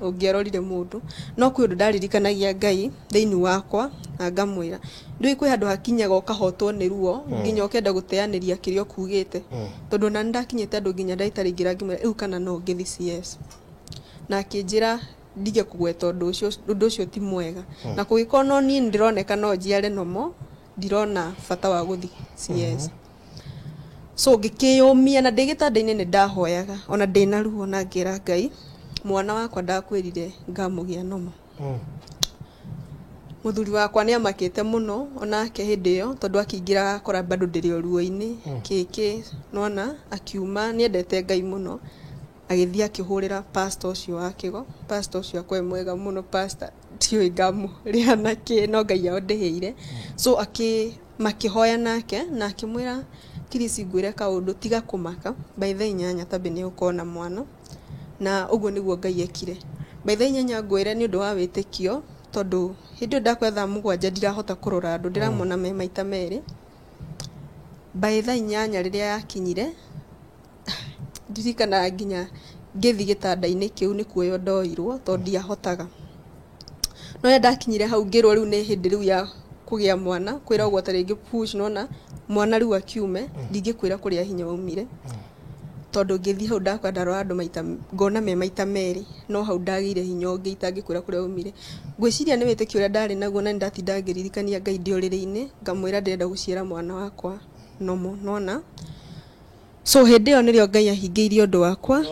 Ũngĩarorire mũndũ, no kwĩ ũndũ ndaririkanagia Ngai thĩinĩ wakwa na ngamwĩra, ndũĩ kwĩ handũ hakinyaga ũkahotwo nĩ ruo nginya ũkenda gũteanĩria kĩrĩa ũkugĩte, tondũ ona nĩndakinyĩte andũ nginya ndagĩtarĩ ingĩra ngĩmwĩra rĩu kana no ngĩthi CS, na akĩnjĩra Ndige kũgweta ũndũ ũcio, ũndũ ũcio ti mwega. Na kũngĩkorwo no niĩ ndĩroneka no njiare nomo, ndirona bata wa gũthiĩ CS. So ngĩkĩyũmia na ndĩ gĩtanda-inĩ nĩ ndahoyaga ona ndĩna ruo, na ngĩra Ngai, mwana wakwa ndakwĩrire ngamũgĩa nomo. Mũthuri wakwa nĩ amakĩte mũno onake hĩndĩ ĩyo, tondũ akĩingĩra akora bado ndĩrĩ o ruo-inĩ kĩkĩ nona akiuma. Nĩendete Ngai mũno, agĩthiĩ akĩhũrĩra pastor ũcio wa kĩgo. Pastor ũcio akwa mwega mũno, pastor ndiũĩ ngamũrĩha na kĩ, no Ngai andĩhĩire. So akĩ makĩhoya nake na akĩmwĩra, "Kirisi, ngwĩre kaũndũ, tiga kũmaka, by thaa 8 tambe nĩ ũkorwo na mwana." Na ũguo nĩguo Ngai ekire. By thaa 8, ngwĩre nĩ ũndũ wa wĩtĩkio, tondũ hĩndĩ ĩyo ndakwetha thaa 7 ndirahota kũrora andũ, ndĩramona me maita merĩ. By thaa 8 rĩrĩa yakinyire, ndirikanaga nginya ngĩthiĩ gĩtanda-inĩ kĩu nĩ kuoywo ndoirwo, tondũ ndiahotaga. No rĩrĩa ndakinyire hau ngĩrwo rĩu nĩ hĩndĩ rĩu ya kũgĩa mwana, kwĩra ũguo ta rĩngĩ push, nona mwana rĩu akiume, ndingĩkwĩra kũrĩa hinya waumire, tondũ ngĩthiĩ hau ndakwa ndarora andũ maita ngona me maita merĩ, no hau ndagĩire hinya ũngĩ itangĩkwĩra kũrĩa waumire. Ngwĩciria nĩ wĩtĩkio ũrĩa ndarĩ naguo, na nĩ ndatinda ngĩririkania Ngai ndĩ ũrĩrĩ-inĩ, ngamwĩra ndĩrenda gũciara mwana wakwa nomo, nona. So hĩndĩ ĩyo nĩrĩo Ngai ahingĩirie ũndũ wakwa,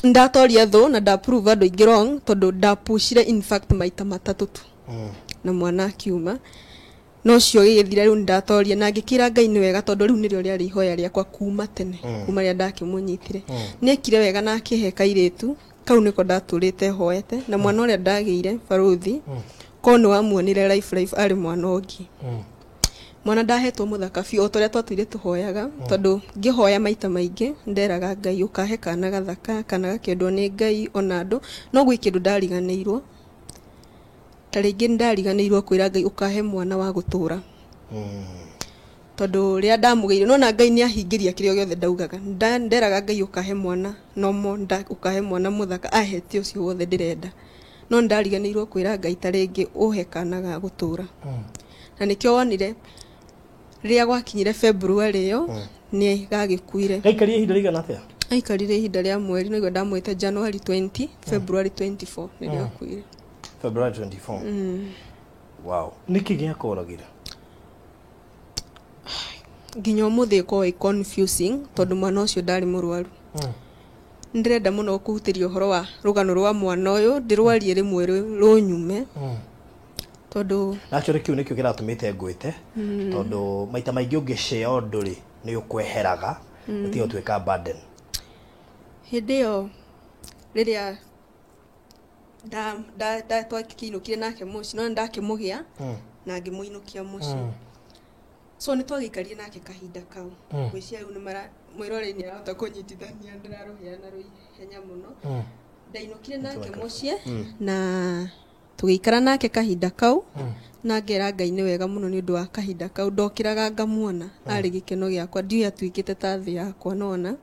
ndatoria thũ na ndaprove andũ aingĩ wrong, tondũ ndapushire in fact maita matatũ tu na mwana akiuma. No ũcio gĩgĩthira, rĩu nĩndatoria na ngĩkĩra Ngai nĩ wega, tondũ rĩu nĩrĩo rĩarĩ ihoya rĩakwa kuma tene, kuma rĩrĩa ndakĩmũnyitire. Nĩekire wega na akĩhe kairĩtu kau, nĩko ndatũrĩte hoete. Na mwana ũrĩa ndagĩire, barũthi, ko nĩ wamuonire life life, arĩ mwana ũngĩ, mwana ndahetwo mũthaka biũ, o ta ũrĩa twatũire tũhoyaga, tondũ ngĩhoya maita maingĩ nderaga Ngai ũkahe kana gathaka, kana gakendwo nĩ Ngai ona andũ. No gwĩ kĩndũ ndariganĩirwo, ta rĩngĩ nĩndariganĩirwo kwĩra Ngai ũkahe mwana wa gũtũra, tondũ rĩrĩa ndamũgĩire nona Ngai nĩ ahingĩria kĩrĩa gĩothe ndaugaga. Nderaga Ngai ũkahe mwana nomo, ũkahe mwana mũthaka, ahete ũcio wothe ndĩrenda, no nĩndariganĩirwo kwĩra Ngai ta rĩngĩ ũhe kana ga gũtũra. Na nĩkĩo wonire rĩrĩa gwakinyire February ĩyo nĩ gagĩkuire. Gaikarire ihinda rĩigana atĩa? Aikarire ihinda rĩa mweri nĩguo ndamwĩte January 20, February 24 nĩrĩo akuire. February 24. Wow, nĩkĩ gĩakũragire? Nginya ũmũthĩ ĩkoragwo ĩ confusing, tondũ mwana ũcio ndarĩ mũrwaru. Nĩndĩrenda mũno kũhutĩria ũhoro wa rũgano rwa mwana ũyũ, ndĩrwarie rĩmwe rũnyume, tondũ Actually kĩu nĩkĩo kĩratũmĩte ngwĩte, tondũ maita maingĩ ũngĩshare ũndũ rĩ, nĩ ũkweheraga, ũtige gũtuĩka burden. Hĩndĩ ĩyo rĩrĩa twakĩinũkire nake mũciĩ, no ndakĩmũgĩa na ngĩmũinũkia mũciĩ. So nĩ twagĩikarire nake kahinda kau. Ngwĩciria rĩu nĩ mara mwĩroreri nĩ arahota kũnyitithania, ndĩrarũheana rũihenya mũno. Ndainũkire nake mũciĩ na tũgĩikara nake kahinda kau, na ngera Ngai nĩ wega mũno nĩ ũndũ wa kahinda kau. Ndokĩraga ngamuona, arĩ gĩkeno gĩakwa, ndiũĩ atuĩkĩte ta thĩ yakwa, nona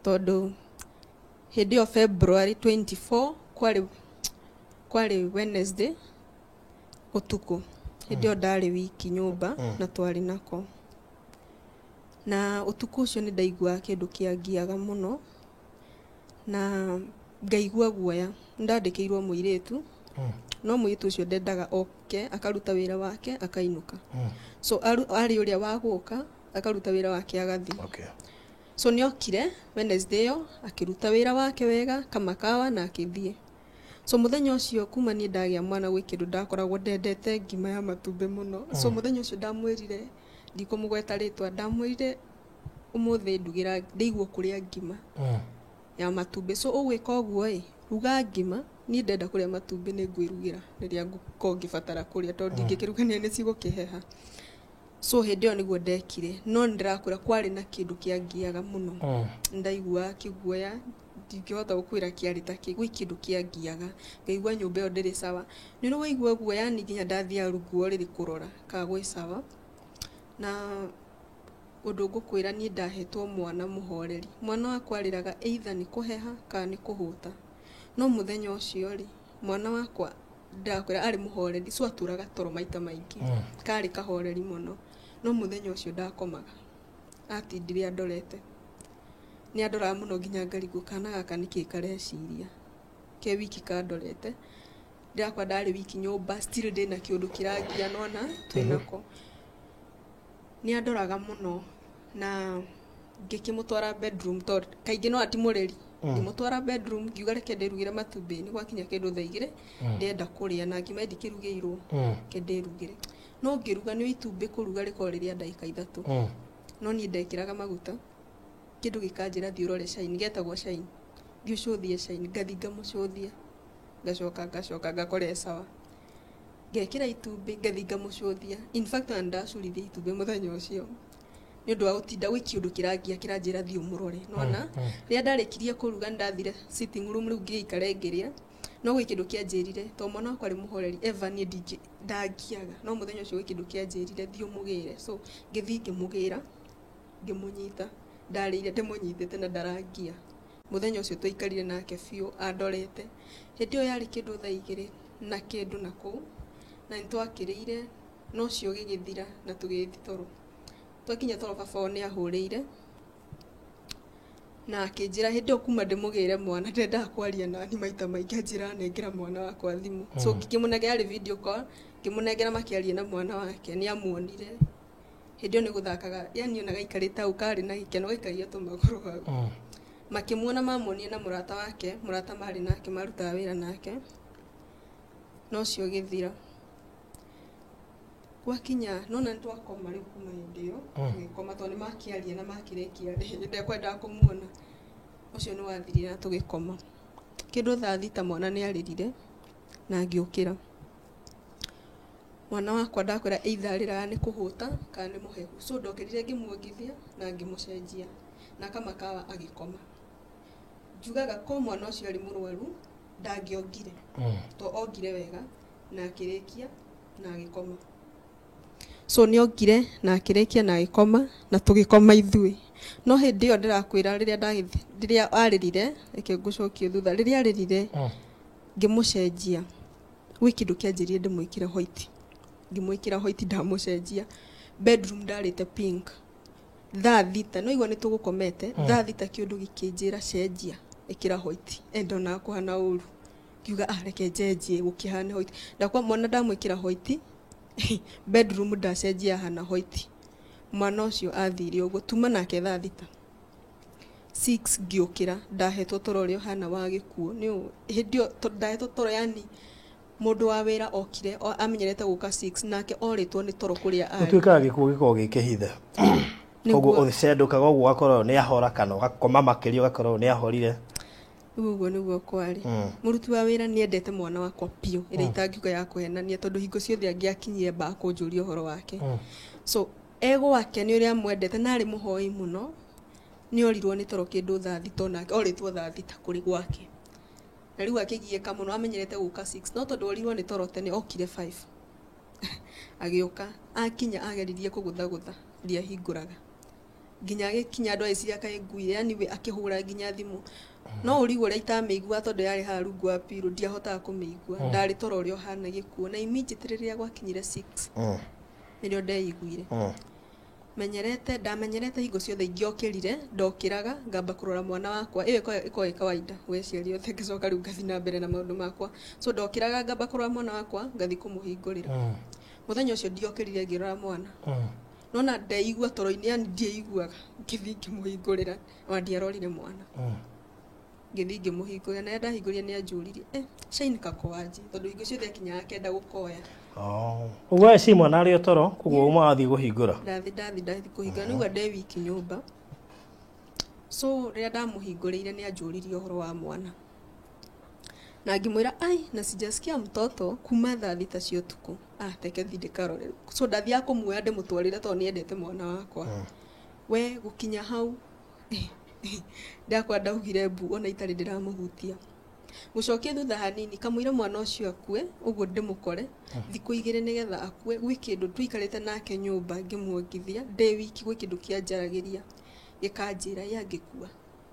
tondũ hĩndĩ ĩyo February 24 kwarĩ Wednesday ũtukũ. Hĩndĩ ĩyo ndarĩ wiki nyũmba na twarĩ nako, na ũtukũ ũcio nĩ ndaiguaga kĩndũ kĩangiaga mũno na ngaigua guoya. Nĩ ndandĩkĩirwo mũirĩtu, no mũirĩtu ũcio ndendaga oke, akaruta wĩra wake akainũka. So arĩ ũrĩa wa gũka akaruta wĩra wake agathiĩ. So nĩ okire Wednesday ĩyo, akĩruta wĩra wake wega kamakawa na akĩthiĩ. So mũthenya ũcio kuma niĩ ndagĩa mwana, gwĩ kĩndũ ndakoragwo ndendete, ngima ya matumbĩ mũno. So mũthenya ũcio ndamwĩrire, ndikũmũgweta rĩtwa, ndamwĩrire, "Ũmũthĩ ndugĩra, ndĩigua kũrĩa ngima ya matumbĩ." So ũgwĩka ũguo ĩ, ruga ngima, niĩ ndenda kũrĩa matumbĩ nĩ ngwĩrugĩra rĩrĩa ngũkorwo ngĩbatara kũrĩa, tondũ ndingĩkĩrugania nĩ cigũkĩheha. So hĩndĩ ĩyo nĩguo ndekire, no nĩ ndĩrakwĩra kwarĩ na kĩndũ kĩangiaga mũno. Ndaiguaga kĩguoya, ndingĩhota gũkwĩra kĩarĩ ta kĩ. Gwĩ kĩndũ kĩangiaga, ngaigua nyũmba ĩyo ndĩrĩ sawa. Nĩ ũrĩ waigua guoya, yani nginya ndathiaga rungu wa ũrĩrĩ kũrora kana gwĩ sawa. Na ũndũ ngũkwĩra, niĩ ndahetwo mwana mũhoreri. Mwana wakwa arĩraga either nĩ kũheha kana nĩ kũhũta, no mũthenya ũcio rĩ, mwana wakwa ndakwĩra arĩ mũhoreri. So atũraga toro maita maingĩ, karĩ kahoreri mũno, no mũthenya ũcio ndakomaga, atindire andorete, nĩ andoraga mũno nginya ngarigwo kana gaka nĩkĩ kareciria. Ke wiki kandorete. Ndĩrakwa ndarĩ wiki nyũmba, still ndĩna kĩũndũ kĩrangia nona twĩnako. Nĩ andoraga mũno na ngĩkĩmũtwara bedroom tondũ kaingĩ no atimũrĩri. Ngĩmũtwara bedroom, ngiuga reke ndĩrugĩre matumbĩ, nĩ gwakinya kĩndũ thaa 2 ndĩrenda kũrĩa na ngima ndikĩrugĩirwo, reke ndĩrugĩre. No ngĩruga nĩ itumbĩ kũruga rĩkoragwo rĩrĩa ndagĩka 3. No niĩ ndekĩraga maguta, kĩndũ gĩkanjĩra thiĩ ũrore Shine, getagwo Shine, thiĩ ũcũthie Shine, ngathiĩ ngamũcũthia, ngacoka ngakora e sawa. Ngekĩra itumbĩ, ngathiĩ ngamũcũthia. In fact ona nĩndacurithia itumbĩ mũthenya ũcio nĩ ũndũ wa gũtinda gwĩ kĩũndũ kĩrangia kĩranjĩra thiĩ ũmũrore. Nona rĩrĩa ndarĩkirie kũruga nĩndathire sitting room rĩu ngĩikara ngĩrĩa, no gwĩ kĩndũ kĩanjĩrire tondũ mwana wakwa arĩ mũhoreri, Eva niĩ ndangiaga, no mũthenya ũcio gwĩ kĩndũ kĩanjĩrire thiĩ ũmũgĩre. So ngĩthiĩ ngĩmũgĩra, ngĩmũnyita, ndarĩire ndĩmũnyitĩte na ndarangia. Mũthenya ũcio twaikarire nake biũ andorete. Hĩndĩ ĩyo yarĩ kĩndũ thaa 2 na kĩndũ na kũu, na nĩtwakĩrĩire no ũcio gĩgĩthira na tũgĩthiĩ toro. Twakinya toro baba wao nĩ ahũrĩire na akĩnjĩra hĩndĩ ĩyo kuma ndĩmũgĩre mwana ndendaga kwaria nani maita maingĩ, anjĩra nengera mwana wakwa thimũ. So ngĩkĩmũnengera, yarĩ video call, ngĩmũnengera makĩaria na mwana wake, nĩ amuonire. Hĩndĩ ĩyo nĩ gũthakaga, yani ona gaikarĩte hau karĩ na gĩkeno, gaikagia tũmagũrũ hau. Makĩmuona, mamuonire na mũrata wake, mũrata marĩ nake marutaga wĩra nake, no ũcio ũgĩthira. Gwakinya nona nĩtwakoma rĩu kuma hĩndĩ ĩyo tũgĩkoma tondũ nĩmakĩaria na makĩrĩkia ndekwendaga kũmuona. Ũcio nĩ wathirire na tũgĩkoma. Kĩndũ thaa 6 mwana nĩ arĩrire na ngĩũkĩra. Mwana wakwa ndakwĩra either arĩraga nĩ kũhũta kana nĩ mũhehu. So ndokĩrire ngĩmuongithia na ngĩmũcenjia na kamakawa agĩkoma. Njugaga ko mwana ũcio arĩ mũrwaru ndangĩongire, to ongire wega na akĩrĩkia na agĩkoma. So nĩ ongire na akĩrĩkia na agĩkoma na tũgĩkoma ithuĩ. No hĩndĩ ĩyo ndĩrakwĩra rĩrĩa arĩrire, reke ngũcokie thutha, rĩrĩa arĩrire ngĩmũcenjia, gwĩ kĩndũ kĩanjĩrire ndĩmwĩkĩre white, ngĩmwĩkĩra white ndamũcenjia. Bedroom ndarĩte pink. Thaa 6 no igua nĩ tũgũkomete, thaa 6 kĩũndũ gĩkĩnjĩra cenjia, ĩkĩra white, ndonaga kũhana ũru, ngiuga reke njenjie gũkĩhane white. Ndakwa mwana ndamwĩkĩra white, bedroom ndacenjia hana white. Mwana ũcio athire ũguo tuma nake thaa 6 6 ngĩũkĩra, ndahetwo toro ũrĩa ũhana wa gĩkuũ. Nĩ hĩndĩ ĩyo ndahetwo toro, yani mũndũ wa wĩra okire amenyerete gũka 6 nake orĩtwo nĩ toro kũrĩa arĩ. Gũtuĩkaga gĩkuũ gĩkoragwo gĩ kĩhithe, koguo ũcendũkaga ũguo ũgakorwo nĩ ahora, kana ũgakoma makĩria ũgakorwo nĩ ahorire. Rĩu ũguo nĩguo kwarĩ. Mũruti wa wĩra nĩ endete mwana wakwa biũ, ĩrĩa itangiuga ya kũhenania, tondũ hingo ciothe angĩakinyire mbaga kũnjũria ũhoro wake. So e gwake nĩ ũrĩa amwendete na arĩ mũhoi mũno, nĩ orirwo nĩ toro kĩndũ thaa 6, onake orĩtwo thaa 6 kũrĩ gwake. Na rĩu akĩgiĩka mũno, amenyerete gũka 6, no tondũ orirwo nĩ toro tene okire 5. Agĩũka, akinya ageririe kũgũthagũtha, ndiahingũraga. Nginya agĩkinya andũ agĩciria kaĩ nguire, yani we akĩhũra nginya thimũ. No ũrigwo ũrĩa itamĩigua tondũ yarĩ haha rungu wa pillow, ndiahotaga kũmĩigua. Ndarĩ toro ũrĩa ũhana gĩkuũ, na immediately rĩrĩa gwakinyire 6 nĩrĩo ndeiguire. Ndamenyerete hingo ciothe ingĩokĩrire, ndokĩraga ngamba kũrora mwana wakwa, ĩyo ĩkoragwo ĩ kawaida gwĩ aciari othe, ngĩcoka rĩu ngathiĩ na mbere na maũndũ makwa. So ndokĩraga ngamba kũrora mwana wakwa, ngathiĩ kũmũhingũrĩra. Mũthenya ũcio ndiokĩrire ngĩrora mwana. Nona ndeigua toro-inĩ, yani ndieiguaga, ngĩthiĩ ngĩmũhingũrĩra, ona ndiarorire mwana. Ngĩthiĩ ngĩmũhingũrĩra, na rĩrĩa ndahingũrire nĩ anjũririe, Shine kakoaje, tondũ hingo ciothe akinyaga akenda gũkoya. Ũguo ci mwana arĩ o toro, koguo uma wathiĩ kũhingũra. Ndathiĩ kũhingũra, nĩguo ndĩ wiki nyũmba. So rĩrĩa ndamũhingũrĩire nĩ anjũririe ũhoro wa mwana. Na ngĩmwĩra ai, na sijasikia mtoto kuma thaa 6 cia ũtukũ. Teke thiĩ ndĩkarore. So ndathiaga kũmuoya ndĩmũtwarĩre tondũ nĩendete mwana wakwa. We gũkinya hau ndakwa ndaugire mbu ona itarĩ ndĩramũhutia. Gũcokia thutha hanini kamũira mwana ũcio akue, ũguo ndĩmũkore thikũ 2 nĩgetha akue. Gwĩ kĩndũ tũikarĩte nake nyũmba ngĩmuongithia ndĩ wiki, gwĩ kĩndũ kĩanjaragĩria gĩkanjĩra ye angĩkua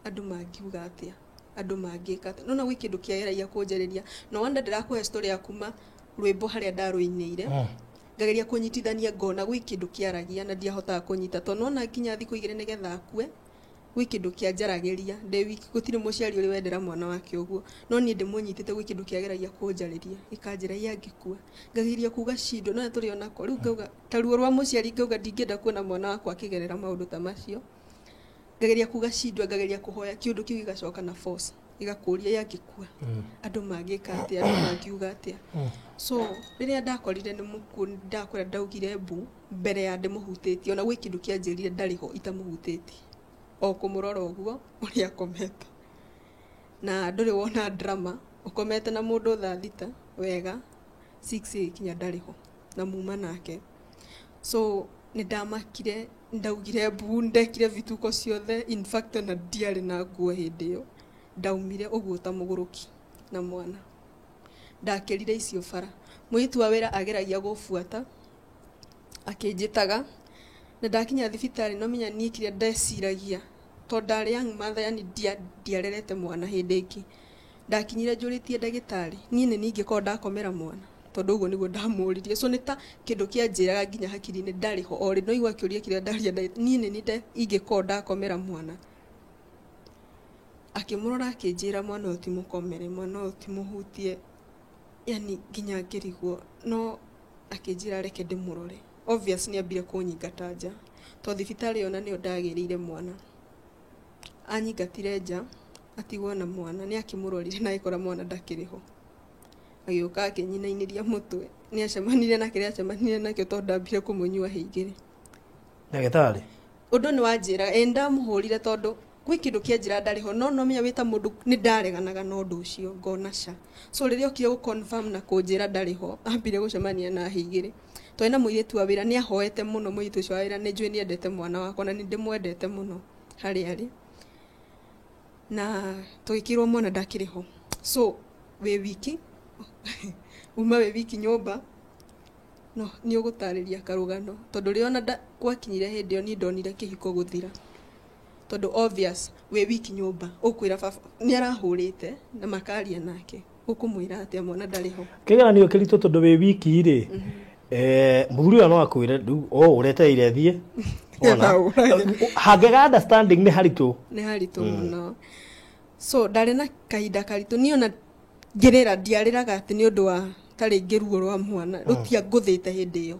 andũ mangiuga atĩa, andũ mangĩka atĩa. Nona gwĩ kĩndũ kĩageragia kũnjarĩria. No wonder ndĩrakũhe story ya kuma rwĩmbo harĩa ndarũinĩire, ngageria kũnyitithania ngona gwĩ kĩndũ kĩaragia na ndiahotaga kũnyita, tondũ nona nginya thikũ 2 nĩgetha akue. Gwĩ kĩndũ kĩanjaragĩria ndĩ wiki, gũtirĩ mũciari ũrĩ wendera mwana wake ũguo, no niĩ ndĩmũnyitĩte, gwĩ kĩndũ kĩageragia kũnjarĩria gĩkanjĩra iye angĩkua, ngageria kuga cindo no tũrĩ onako rĩu, ngauga ta ruo rwa mũciari, ngauga ndingĩenda kuona mwana wakwa akĩgerera maũndũ ta macio. Ngageria kuga cindwa, ngageria kũhoya, kĩũndũ kĩu gĩgacoka na force gĩgakũria iye angĩkua, andũ mangĩka atĩa, andũ mangiuga atĩa. So rĩrĩa ndakorire nĩ mũkuũ, ndakwĩra ndaugire mbu mbere ya ndĩmũhutĩtie, ona gwĩ kĩndũ kĩanjĩrire ndarĩ ho itamũhutĩtie, o kũmũrora ũguo ũrĩa akomete. Na ndũrĩ wona drama ũkomete na mũndũ thaa 6 wega, 6 ĩgĩkinya ndarĩ ho na muma nake. So nĩ ndamakire, ndaugire mbu, ndekire vituko ciothe. In fact, ona ndiarĩ na nguo hĩndĩ ĩyo, ndaumire ũguo ta mũgũrũki na mwana. Ndakĩrire icio bara, mũirĩtu wa wĩra ageragia gũbuata akĩnjĩtaga, na ndakinya thibitarĩ, no menya niĩ kĩrĩa ndeciragia, tondũ ndarĩ young mother, yani ndiarerete mwana hĩndĩ ĩngĩ. Ndakinyire njũrĩtie ndagĩtarĩ, niĩ nĩ ningĩkorwo ndakomera mwana, tondũ ũguo nĩguo ndamũririe. So nĩ ta kĩndũ kĩanjĩraga nginya hakiri-inĩ ndarĩ ho o rĩ, no igua kĩũria kĩrĩa ndaria, niĩ nĩ niĩ ingĩkorwo ndakomera mwana. Akĩmũrora akĩnjĩra mwana ũyũ ti mũkomere, mwana ũyũ ti mũhutie, yani nginya ngĩrigwo, no akĩnjĩra reke ndĩmũrore. Obvious nĩ ambire kũnyingata nja, tondũ thibitarĩ ĩyo na nĩyo ndagĩrĩire mwana. Anyingatire nja atigwo na mwana, nĩ akĩmũrorire na agĩkora mwana ndakĩrĩ ho. Agĩũka akĩnyinainĩria mũtwe, nĩ acemanirie na kĩrĩa acemanirie nakĩo, tondũ ndambire kũmũnyua hĩ igĩrĩ. Ndagĩtarĩ. Ũndũ nĩ wanjĩra ĩ ndamũhũrire, tondũ gwĩ kĩndũ kĩanjĩra ndarĩ ho, no menya wĩ ta mũndũ nĩ ndareganaga na ũndũ ũcio, ngona ca. So rĩrĩa okire gũ confirm na kũnjĩra ndarĩ ho, ambire gũcemania na hĩ igĩrĩ. Twarĩ na mũirĩtu wa wĩra, nĩ ahoete mũno. Mũirĩtu ũcio wa wĩra, nĩ njũĩ nĩ endete mwana wakwa na nĩ ndĩmwendete mũno harĩa arĩ, na tũgĩkĩrwo mwana ndakĩrĩ ho. So wĩ wiki, uma wĩ wiki nyũmba, no nĩ ũgũtarĩria karũgano, tondũ rĩrĩa ona gwakinyire hĩndĩ ĩyo, niĩ ndonire kĩhiko gũthira, tondũ obvious wĩ wiki nyũmba, ũkwĩra baba nĩ arahũrĩte na makaria nake, ũkũmwĩra atĩa mwana ndarĩ ho? Kĩgeranio kĩritũ, tondũ wĩ wiki rĩ, mũthuri ũyũ no akwĩre rĩu o ũretereire thiĩ ona hangĩaga understanding nĩ haritũ. Nĩ haritũ mũno. So ndarĩ na kahinda karitũ. Niĩ ona ngĩrĩra, ndiarĩraga atĩ nĩ ũndũ wa ta rĩngĩ ruo rwa mwana rũtiangũthĩte hĩndĩ ĩyo.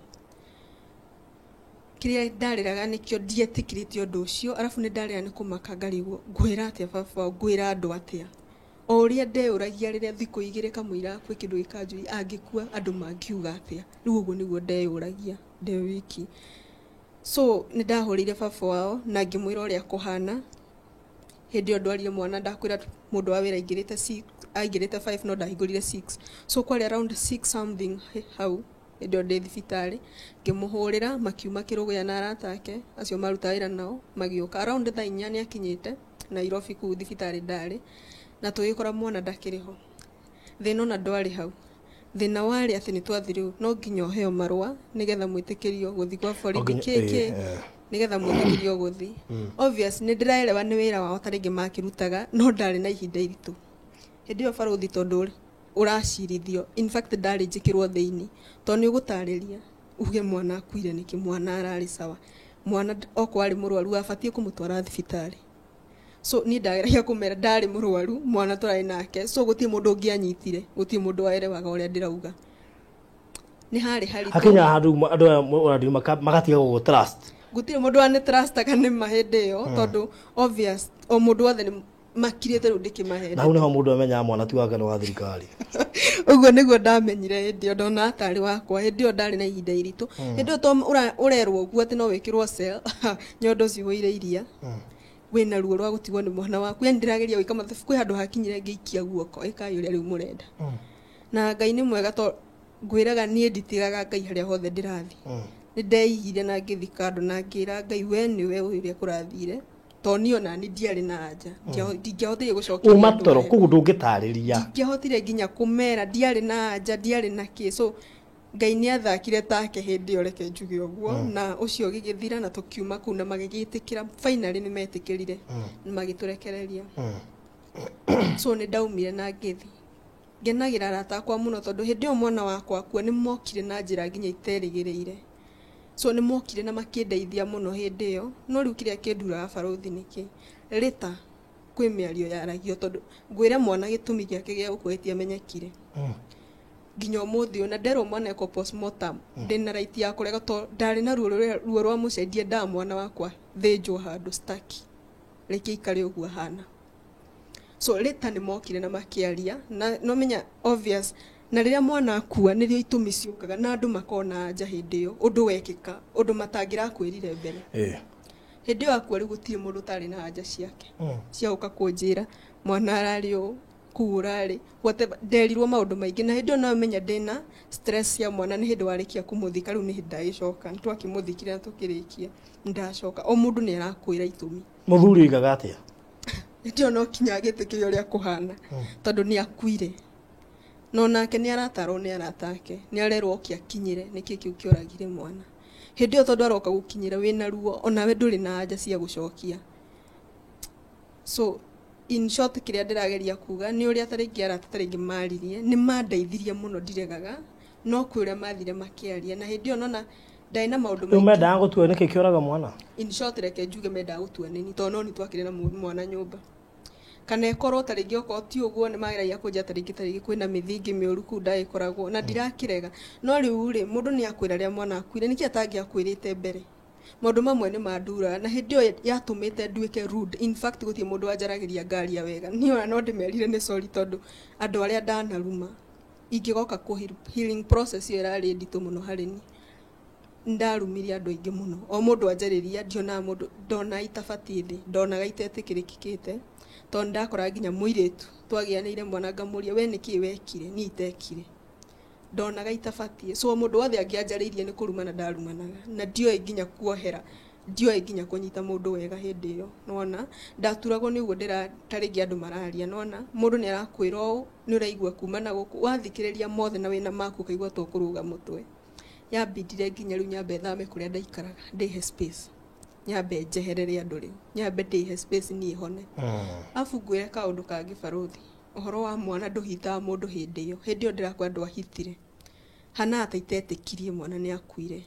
Kĩrĩa ndarĩraga nĩkĩo ndietĩkĩrĩte ũndũ ũcio, arabu nĩ ndarĩra nĩ kũmaka, ngarigwo ngwĩra atĩa baba wao, ngwĩra andũ atĩa. O ũrĩa ndeyũragia rĩrĩa thikũ 2 kamũira kwĩ kĩndũ gĩkanjũria angĩkua andũ mangiuga atĩa, rĩu ũguo nĩguo ndeyũragia ndĩ wiki. So nĩ ndahũrĩire baba wao na ngĩmwĩra ũrĩa kũhana. Hĩndĩ ĩyo ndwarire mwana, ndakwĩra mũndũ wa wĩra aingĩrĩte 6, aingĩrĩte 5, no ndahingũrire 6, so kwarĩ around 6 something hau hĩndĩ ĩyo ndĩ thibitarĩ. Ngĩmũhũrĩra, makiuma kĩrũgũya na arata ake acio maruta wĩra nao, magĩũka around thaa 4. Nĩ akinyĩte Nairobi kũu thibitarĩ ndarĩ, na tũgĩkora mwana ndakĩrĩ ho. Thĩna ona ndwarĩ hau, thĩna warĩ atĩ nĩ twathi rĩu no nginya ũheo marũa nĩgetha mwĩtĩkĩrio gũthiĩ kwa borithi kĩkĩ, nĩgetha mwĩtĩkĩrio gũthiĩ. Obvious nĩ ndĩraelewa nĩ wĩra wao ta rĩngĩ makĩrutaga, no ndarĩ na ihinda iritũ hĩndĩ ĩyo barũthi, tondũ ũracirithio. In fact, ndarĩ njĩkĩrwo thĩinĩ, tondũ nĩ ũgũtarĩria uge mwana akuire nĩkĩ, mwana ararĩ sawa, mwana okorwo arĩ mũrwaru abatiĩ kũmũtwara thibitarĩ. So niĩ ndageragia kũmera ndarĩ mũrwaru, mwana tũrarĩ nake, so gũtirĩ mũndũ ũngĩanyitire, gũtirĩ mũndũ waerewaga ũrĩa ndĩrauga. Nĩ harĩ haritũ. Hakinya handũ andũ aya ũrandi magatiga gũgũ trust. Gũtirĩ mũndũ wa trustaga nĩ ma hĩndĩ ĩyo, tondũ obvious o mũndũ wothe nĩ makirĩte rĩu ndĩkĩmahe. Na hau nĩho mũndũ amenyaga mwana ti wake, nĩ wa thirikari. Ũguo nĩguo ndamenyire hĩndĩ ĩyo, ndona atarĩ wakwa. Hĩndĩ ĩyo ndarĩ na ihinda iritũ. Hĩndĩ ĩyo to ũrerwo ũguo atĩ no wĩkĩrwo cell, nyondo cihũire iria, wĩna ruo rwa gũtigwo nĩ mwana waku, yani ndĩrageria gwĩka mathabu. Kwĩ handũ hakinyire ngĩikia guoko, ĩkai ũrĩa rĩu mũrenda. Na Ngai nĩ mwega, to ngwĩraga niĩ nditigaga Ngai harĩa hothe ndĩrathiĩ. Nĩ ndeigire na ngĩthi kando na ngĩra Ngai, we nĩwe ũĩ ũrĩa kũrathire, to niĩ ona niĩ ndiarĩ na anja. Ndingĩahotire gũcokia uma andũ toro aya. Koguo ndũngĩtarĩria. Ndingĩahotire nginya kũmera ndiarĩ na anja, ndiarĩ na kĩ. So Ngai nĩ athakire take hĩndĩ ĩyo, reke njuge ũguo. Na ũcio gĩgĩthira na tũkiuma kũu na magĩgĩtĩkĩra. Finally nĩ metĩkĩrire na magĩtũrekereria. So nĩ ndaumire na ngĩthi ngenagĩra arata akwa mũno, tondũ hĩndĩ ĩyo mwana wakwa akua nĩ mokire na njĩra nginya iterĩgĩrĩire. So nĩ mokire na makĩndeithia mũno hĩndĩ ĩyo. No rĩu kĩrĩa kĩnduraga barũthi nĩkĩ rĩta kwĩ mĩario yaragio, tondũ ngwĩre mwana gĩtũmi gĩake gĩa gũkua gĩtiamenyekire nginya ũmũthĩ ũyũ. Na nderwo mwana ekwo postmortem, ndĩna right ya kũrega, tondũ ndarĩ na ruo rũrĩa- ruo rwa mũciari. Ndiendaga mwana wakwa thĩnjwo handũ, staki, reke ikare ũguo ahana. So rĩta nĩ mokire na makĩaria na no menya obvious, na rĩrĩa mwana akua nĩrĩo itũmi ciũkaga na andũ makona anja hĩndĩ ĩyo ũndũ wekĩka, ũndũ matangĩrakwĩrire mbere. Hĩndĩ ĩyo akua rĩu gũtirĩ mũndũ ũtarĩ na anja ciake cia gũka kũnjĩra mwana ararĩ ũũ kũu ũrarĩ whatever. Nderirwo maũndũ maingĩ, na hĩndĩ ĩyo no menya ndĩna stress ya mwana. Nĩ hĩndĩ warĩkia kũmũthika, rĩu nĩ hĩndĩ ndagĩcoka, nĩ twakĩmũthikire na tũkĩrĩkia, ndacoka o mũndũ nĩ arakwĩra itũmi. Mũthuri oigaga atĩa? Hĩndĩ ĩyo no kinya agĩtĩkĩre ũrĩa kũhana, tondũ nĩ akuire, no nake nĩ aratarwo nĩ arata ake, nĩ arerwo oke akinyĩre nĩkĩ kĩu kĩoragire mwana hĩndĩ ĩyo, tondũ aroka gũkinyĩra wĩna ruo, onawe ndũrĩ na anja cia gũcokia. So in short, kĩrĩa ndĩrageria kuga nĩ ũrĩa tarĩngĩ arata tarĩngĩ maririe, nĩ mandeithirie mũno, ndiregaga, no kwĩ ũrĩa mathire makĩaria, na hĩndĩ ĩyo nona ndarĩ na maũndũ Rĩu mendaga gũtua nĩkĩ kĩoraga mwana? In short, reke njuge mendaga gũtua nĩni, tondũ no nĩ twakĩrĩ na mwana nyũmba, kana ĩkorwo tarĩngĩ okorwo ti ũguo nĩ mageragia kũnjĩra tarĩngĩ kwĩna mĩthingi mĩũru kũu ndagĩkoragwo na ndirakĩrega. No rĩu rĩ, mũndũ nĩ akwĩra rĩrĩa mwana akuire, nĩkĩ atangĩakwĩrĩte mbere? Maũndũ mamwe nĩ manduraga, na hĩndĩ ĩyo yatũmĩte nduĩke rude. In fact, gũtirĩ mũndũ wanjaragĩria ngaria wega. Niĩ ona no ndĩmerire nĩ sorry, tondũ andũ arĩa ndanaruma ingĩgoka kũ healing process ĩyo ĩrarĩ nditũ mũno harĩ niĩ. Ndarumire andũ aingĩ mũno, o mũndũ anjarĩria ndionaga mũndũ, ndona itabatiĩ thĩ, ndonaga itetĩkĩrĩkĩte, tondũ ndakora nginya mũirĩtu twagĩanĩire mwana ngamũria, we nĩkĩ wekire niĩ itekire, ndonaga itabatiĩ. So mũndũ wothe angĩanjarĩirie nĩ kũrumana ndarumanaga, na ndioĩ nginya kuohera, ndioĩ nginya kũnyita mũndũ wega hĩndĩ ĩyo. Nona ndaturagwo nĩ ũguo ndĩra tarĩngĩ andũ mararia, nona mũndũ nĩ arakwĩra ũũ, nĩ ũraigua kuma na gũkũ, wathikĩrĩria mothe na wĩna maku ũkaigua to kũrũga mũtwe. Yambindire nginya rĩu nyambe thame kũrĩa ndaikaraga, ndĩhe space, nyambe njeherere andũ, rĩu nyambe ndĩhe space niĩ hone. Abu ngwĩre kaũndũ kangĩ barũthi, ũhoro wa mwana ndũhitaga mũndũ hĩndĩ ĩyo. Hĩndĩ ĩyo ndĩrakwa ndwahitire hana ta itetĩkirie mwana nĩ akuire,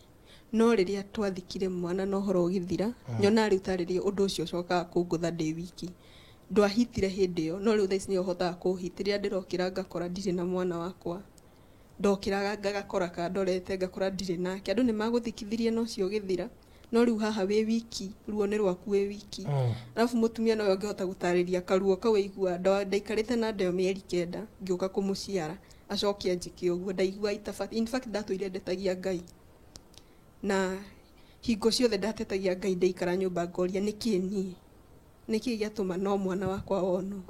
no rĩrĩa twathikire mwana na ũhoro ũgĩthira, nyona rĩu tarĩrĩ ũndũ ũcio ũcokaga kũngũtha ndĩ wiki. Ndwahitire hĩndĩ ĩyo, no rĩu thaa ici nĩ ũhotaga kũhita. Rĩrĩa ndĩrokĩra ngakora ndirĩ na mwana wakwa, ndokĩraga ngagakora kandorete, ngakora ndirĩ nake. Andũ nĩ magũthikithirie na ũcio ũgĩthira, no rĩu haha wĩ wiki, ruo nĩ rwaku wĩ wiki. Arabu mũtumia nowe ũngĩhota gũtarĩria karuo kau aigua. Ndaikarĩte na nda ĩyo mĩeri 9 ngĩũka kũmũciara, acoke anjĩke ũguo, ndaigua itabatiĩ. In fact, ndatũire ndetagia Ngai, na hingo ciothe ndatetagia Ngai, ndaikara nyũmba ngoria nĩkĩ niĩ, nĩkĩ gĩatũma no mwana wakwa wonwo.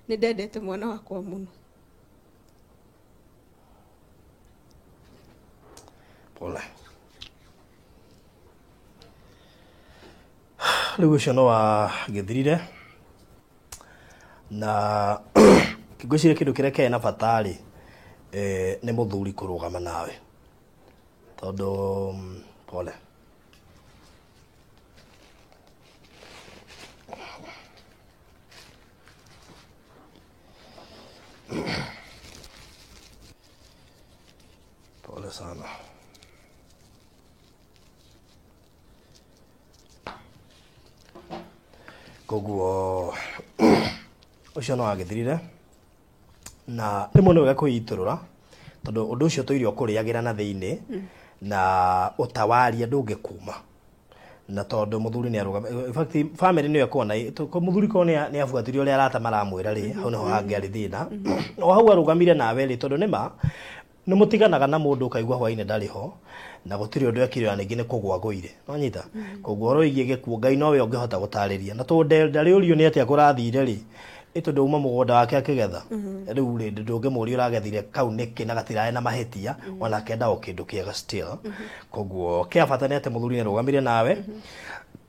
Nĩ ndendete mwana wakwa mũno. Pole. Rĩu ũcio no wagĩthirire, na ngwĩciria kĩndũ kĩrĩa kĩarĩ na bata rĩ, nĩ mũthuri kũrũgama nawe, tondũ pole. Pole sana. Koguo ũcio no wagĩthirire, na rĩmwe nĩ wega kwĩitũrũra, tondũ ũndũ ũcio tũirio kũrĩagĩra na thĩinĩ na ũtawaria ndũngĩkuma, na tondũ mũthuri nĩ arũgama. In fact, family nĩyo ĩkoragwo na mũthuri korwo nĩ abuatĩrie ũrĩa arata maramwĩra rĩ, hau nĩho hangĩarĩ thĩna. O hau arũgamire nawe rĩ, tondũ nĩma nĩ mũtiganaga na mũndũ ũkaigua hwainĩ ndarĩ ho na gũtirĩ ũndũ ekire, ona ningĩ nĩ kũgwa agũire, nonyita. Koguo ũhoro wĩgiĩ gĩkuũ, Ngai nowe ũngĩhota gũtarĩria, na tondũ ndarĩ ũrio nĩ atĩa kũrathire rĩ, ĩ tondũ uma mũgũnda wake akĩgetha rĩu rĩ, ndũngĩmũria ũragethire kau nĩkĩ na gatirarĩ na mahĩtia, onake endaga o kĩndũ kĩega still. Koguo kĩa bata nĩ atĩ mũthuri nĩ arũgamire nawe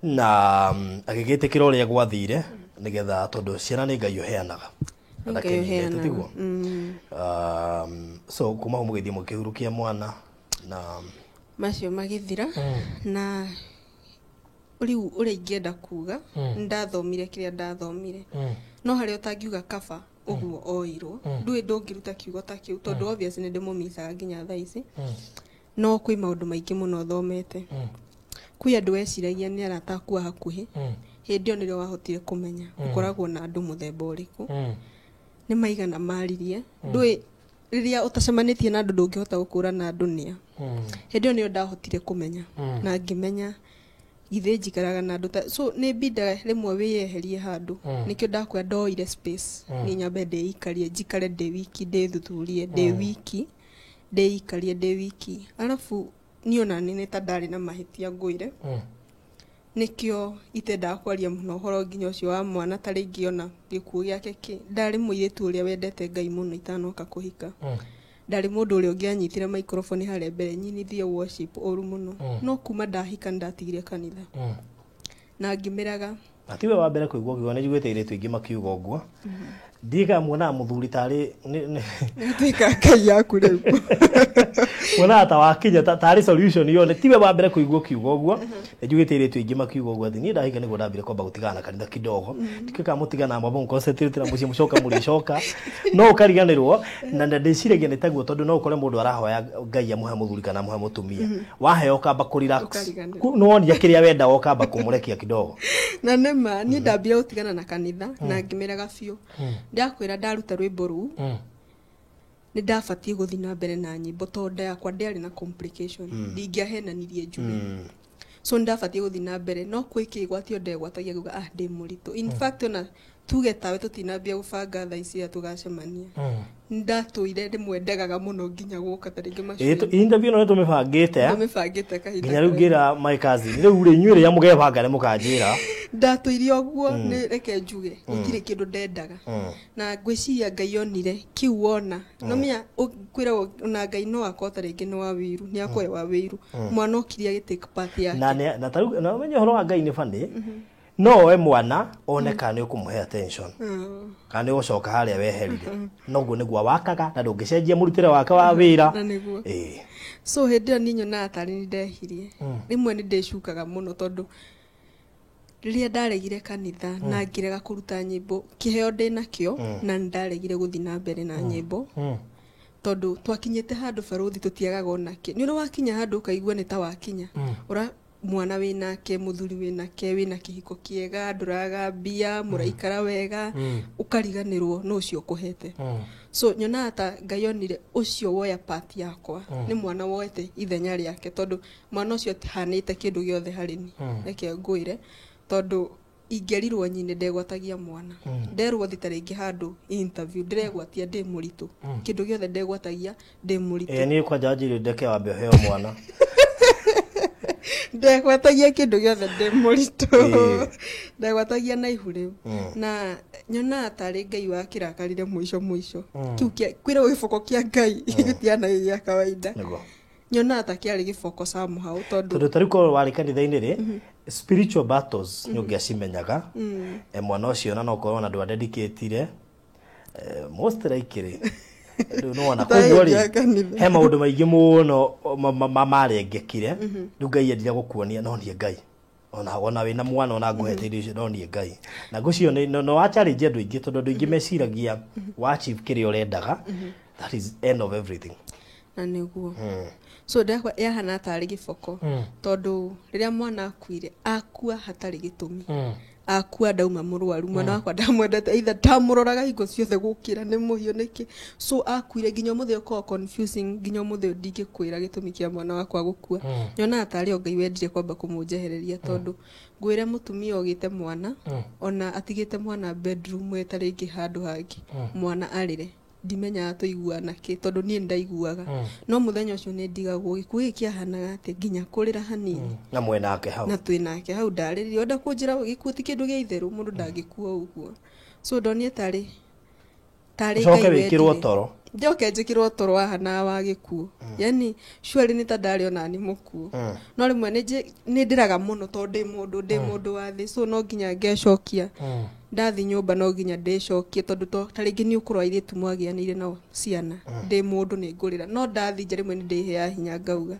na agĩgĩtĩkĩra ũrĩa gwathire, nĩgetha tondũ ciana nĩ Ngai ũheanaga. Nĩ Ngai ũheanaga. Tiguo? So kuma hau mũgĩthiĩ mũkĩhurukia mwana na macio magĩthira. Na rĩu ũrĩa ingĩenda kuga, nĩndathomire kĩrĩa ndathomire, no harĩa ũtangiuga kaba ũguo oirwo, ndũĩ ndũngĩruta kiugo ta kĩu, tondũ obviously nĩ ndĩmũmicaga nginya thaa ici. No kwĩ maũndũ maingĩ mũno thomete. Kwĩ andũ weciragia nĩ arata aku a hakuhĩ, hĩndĩ ĩyo nĩrĩo wahotire kũmenya ũkoragwo na andũ mũthemba ũrĩkũ. Nĩ maigana maririe, ndũĩ rĩrĩa ũtacemanĩtie na andũ ndũngĩhota gũkũrana andũ nĩa. Hĩndĩ ĩyo nĩyo ndahotire kũmenya, na ngĩmenya githĩ njikaraga na andũ ta so nĩ mbinda rĩmwe wĩyeherie handũ. Nĩkĩo ndakwĩra ndoire space, niĩ nyambe ndĩikarie, njikare ndĩ wiki, ndĩthuthurie ndĩ wiki, ndĩikarie ndĩ wiki, arabu niĩ ona nĩ ta ndarĩ na mahĩtia ngũire. Nĩkĩo itendaga kwaria mũno ũhoro nginya ũcio wa mwana, ta rĩngĩ ona gĩkuũ gĩake kĩ ndarĩ mũirĩtu ũrĩa wendete Ngai mũno itanoka kũhika. Ndarĩ mũndũ ũrĩa ũngĩanyitire microphone harĩa mbere nyinithie worship ũru mũno. No kuma ndahika nĩndatigire kanitha na ngĩmĩraga. Na tiwe wa mbere kũigua ũkiuga, nĩ njiguĩte airĩtu aingĩ makiuga ũguo. Ndiga muonaga mũthuri tarĩ Tuĩka Ngai yaku rĩu. Muonaga ta wakinya tarĩ solution yone. Tiwe wa mbere kũigua ũkiuga ũguo, nĩ njiguĩte airĩtu aingĩ makiuga ũguo atĩ niĩ ndahika nĩguo ndambire kwamba gũtigana na kanitha kidogo. Ndikĩũĩ kana mũtigana mwamba mũconcentrate na mũciĩ mũcoka mũrĩcoka no ũkariganĩrwo. Na ndĩciragia nĩ taguo, tondũ no ũkore mũndũ arahoya Ngai amũhe mũthuri kana amũhe mũtumia, waheo ũkamba kũ relax. Ũkariganĩrwo. Nĩwonire kĩrĩa wendaga ũkamba kũmũrekia kidogo. Na nĩma niĩ ndambire gũtigana na kanitha na ngĩmĩraga biũ. Ndakwĩra ndaruta rwĩmbo rũu, nĩ ndabatiĩ gũthiĩ na mbere na nyĩmbo tondũ nda yakwa ndĩarĩ na complication, ndingĩahenanirie njuge. So nĩ ndabatiĩ gũthiĩ na mbere, no kwĩ kĩgwatio ndegwatagia nguga ah ndĩ mũritũ. In fact ona tuge tawe tũtinambia gũbanga thaa ici tũgacemania, nĩ ndatũire rĩmwe ndegaga mũno nginya gũka ta rĩngĩ macio. Interview ĩno nĩ tũmĩbangĩte tũmĩbangĩte kahinda nginya rĩu karaihu. Ngĩra my cousin rĩu rĩ inyuĩ rĩrĩa mũgebanga nĩ mũkanjĩra. Ndatũire ũguo, nĩ reke njuge gũtirĩ kĩndũ ndendaga, na ngwĩciria Ngai onire kĩu wona no menya kwĩragwo ona Ngai no akorwo ta rĩngĩ nĩ wa wĩiru, nĩ akoe wa wĩiru mwana okire agĩ take part yake. Na na tarĩu na ũmenye ũhoro wa Ngai nĩ funny, no oe mwana one kana nĩ ũkũmũhe attention kana nĩ ũgũcoka harĩa weherire, noguo nĩguo wakaga na ndũngĩcenjia mũrutĩre wake wa wĩra. Na nĩguo. So hĩndĩ ĩyo niĩ nyonaga tarĩ nĩ ndehirie. Rĩmwe nĩ ndĩcukaga mũno tondũ rĩrĩa ndaregire kanitha na ngĩrega kũruta nyĩmbo, kĩheo ndĩnakĩo, na nĩ ndaregire gũthiĩ na mbere na nyĩmbo tondũ twakinyĩte handũ barũthi tũtiagaga onake. Nĩ ũrĩa wakinya handũ ũkaigua nĩ ta wakinya ũra mwana wĩnake, mũthuri wĩnake, wĩna kĩhiko kĩega, ndũraga mbia, mũraikara wega, ũkariganĩrwo no ũcio ũkũhete. So nyonaga ta Ngai onire ũcio woya part yakwa, nĩ mwana woete ithenya rĩake, tondũ mwana ũcio atihanĩte kĩndũ gĩothe harĩ ni. Reke ngwĩre, tondũ ingĩerirwo nyine ndegwatagia mwana, nderwo thi ta rĩngĩ handũ interview ndĩregwatia ndĩ mũritũ, kĩndũ gĩothe ndegwatagia ndĩ mũritũ. Niĩ kwanja njĩrĩ ndeke wambe ũheo mwana. Ndegwatagia kĩndũ gĩothe ndĩ mũritũ, ndegwatagia na ihu rĩu, na nyonaga tarĩ Ngai wakĩrakarire mũico mũico. Kĩu kwĩragwo gĩboko kĩa Ngai gĩtiana gĩa kawaida. Nyonaga ta kĩarĩ gĩboko somehow tondũ tondũ tarĩu korwo warĩ kanitha-inĩ rĩ, spiritual battles nĩ ũngĩacimenyaga. Mwana ũcio na no ũkorwo na ndwa-dedicate-ire, most likely rĩu nĩwona Itarĩ koguo ya rĩ kanitha. He maũndũ maingĩ mũno marengekire. Rĩu Ngai endire gũkuonia no niĩ Ngai ona wĩna mwana ona ngũhete irio icio no niĩ Ngai na ngũcio nĩ no wa challenge andũ aingĩ, tondũ andũ aingĩ meciragia wa achieve kĩrĩa ũrendaga, that is end of everything. Na nĩguo. So ndakwa yahana tarĩ gĩboko, tondũ rĩrĩa mwana akuire, akua hatarĩ gĩtũmi, akua ndauma mũrwaru. Mwana wakwa ndamwendete, either ndamũroraga hingo ciothe gũkĩra nĩ mũhiũ nĩkĩ. So akuire nginya ũmũthĩ ũkoragwo confusing, nginya ũmũthĩ ũyũ ndingĩkwĩra gĩtũmi kĩa mwana wakwa gũkua. Nyonaga tarĩ o Ngai wendire kwamba kũmũnjehereria, tondũ ngwĩre mũtumia ũgĩte mwana ona atigĩte mwana bedroom we ta rĩngĩ handũ hangĩ, mwana arĩre, ndimenyaga tũiguana kĩ, tondũ niĩ nĩndaiguaga. No mũthenya ũcio nĩ ndigagwo gĩkuũ gĩkĩ kĩahanaga atĩ nginya kũrĩra hanini. Na mwenake hau. Na twĩ nake hau, ndarĩrire onda kũnjĩra gĩkuũ ti kĩndũ gĩa itherũ, mũndũ ndangĩkua ũguo. So ndonire tarĩ ũcoke Ngai wĩkĩrwo wendire. Toro. Njoke njĩkĩrwo toro wahanaga wa gĩkuũ, yani surely nĩ ta ndarĩ ona nĩ mũkuũ. No rĩmwe nĩ ndĩraga mũno tondũ ndĩ mũndũ wa thĩ, so no nginya ngecokia. Ndathi nyũmba no nginya ndĩcokie, tondũ ta rĩngĩ nĩ ũkũrora airĩtu mwagĩanĩire nao ciana, ndĩ mũndũ nĩ ngũrĩra, no ndathi nja rĩmwe nĩ ndĩheaga hinya ngauga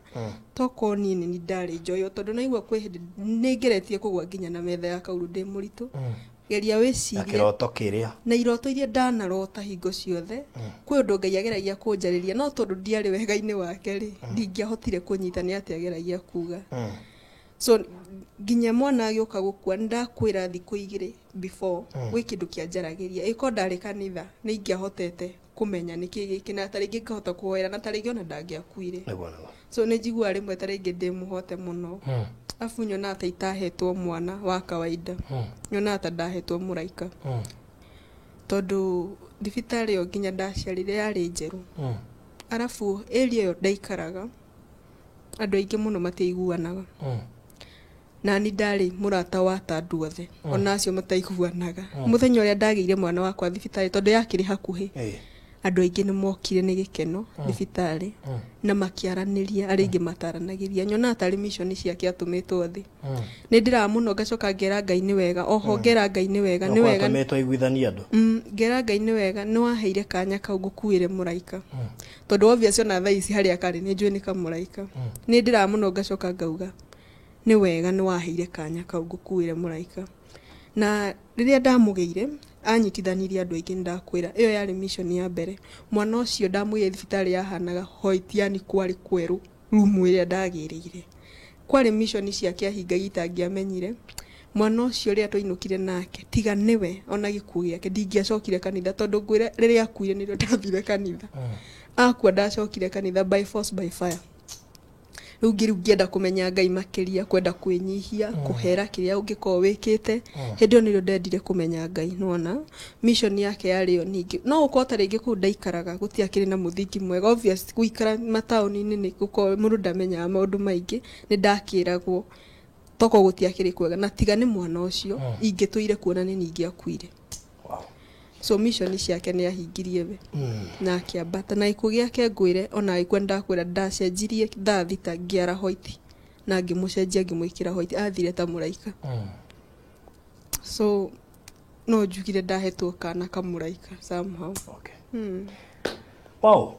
tokorwo niĩ nĩ ndarĩ njoyo, tondũ naigua kwĩ hĩndĩ nĩ ngeretie kũgwa nginya na metha ya kauru ndĩ mũritũ. Geria Na wĩcirie kĩroto kĩrĩa. Na iroto iria ndanarota hingo ciothe, kwĩ ũndũ Ngai ageragia kũnjarĩria, no tondũ ndiarĩ wega-inĩ wake rĩ, ndingĩahotire kũnyita nĩ atĩa ageragia kuga. So nginya mwana agĩũka gũkua, nĩndakwĩra thikũ 2 before, gwĩ kĩndũ kĩanjaragĩria. Ĩko ndarĩ kanitha, nĩ ingĩahotete kũmenya nĩkĩ gĩkĩ, na tarĩngĩ ngahota kũhoera, na tarĩngĩ ona ndangĩakuire. Nĩguo nĩguo. So nĩ njiguaga rĩmwe tarĩngĩ ndĩ mũhote mũno, abu nyonaga ta itahetwo mwana wa kawaida, nyonaga ta ndahetwo mũraika, tondũ thibitarĩ ĩyo nginya ndaciarire yarĩ njerũ. Arabu area ĩyo ndaikaraga, andũ aingĩ mũno matiaiguanaga, na ni ndarĩ mũrata wa ta andũ othe, ona acio mataiguanaga. Mũthenya ũrĩa ndagĩire mwana wakwa thibitarĩ, tondũ yakĩrĩ hakuhĩ, andũ aingĩ nĩ mokire nĩ gĩkeno thibitarĩ na makĩaranĩria arĩa aingĩ mataranagĩria. Nyonaga tarĩ mission ciake atũmĩtwo thĩ. Nĩ ndĩraga mũno, ngacoka ngera Ngai nĩ wega, oho ngera Ngai nĩ wega, nĩ wega. Atũmĩtwo aiguithanie andũ. Ngera Ngai nĩ wega nĩ waheire kanya kau ngũkuĩre mũraika, tondũ obvious ona thaa ici harĩa karĩ nĩ njũĩ nĩ kamũraika. Nĩ ndĩraga mũno, ngacoka ngauga nĩ wega nĩ waheire kanya kau ngũkuĩre mũraika. Na rĩrĩa ndamũgĩire, anyitithanirie andũ aingĩ. Nĩndakwĩra ĩyo yarĩ mission ya mbere. Mwana ũcio ndamũgĩire thibitarĩ yahanaga white, yani kwarĩ kwerũ rumu ĩrĩa ndagĩrĩire, kwarĩ mission ciake ahingagia itangĩamenyire. Mwana ũcio rĩrĩa twainũkire nake, tiga nĩwe ona gĩkuũ gĩake ndingĩacokire kanitha, tondũ ngwĩre rĩrĩa akuire nĩrĩo ndathire kanitha. Akua ndacokire kanitha by force by fire. Rĩu ngĩ rĩu ngĩenda kũmenya Ngai makĩria, kwenda kwĩnyihia, kũhera kĩrĩa ũngĩkorwo wĩkĩte. Hĩndĩ ĩyo nĩrĩo ndendire kũmenya Ngai. Nĩwona mission yake yarĩ yo. Ningĩ no gũkorwo ta rĩngĩ kũu ndaikaraga gũtiakĩrĩ na mũthingi mwega. Obvious gũikara mataũni-inĩ nĩ gũkorwo mũndũ ndamenyaga maũndũ maingĩ. Nĩ ndakĩragwo toko gũtiakĩrĩ kwega, na tiga nĩ mwana ũcio ingĩtũire kuona nĩ ningĩakuire. So mission ciake nĩ ahingirie we na akĩambata na gĩkuũ gĩake. Ngwĩre ona agĩkua, ndakwĩra ndacenjirie thaa 6 ngĩara white na ngĩmũcenjia ngĩmwĩkĩra white, athire ta mũraika. So no njugire ndahetwo kana kamũraika somehow. Wow.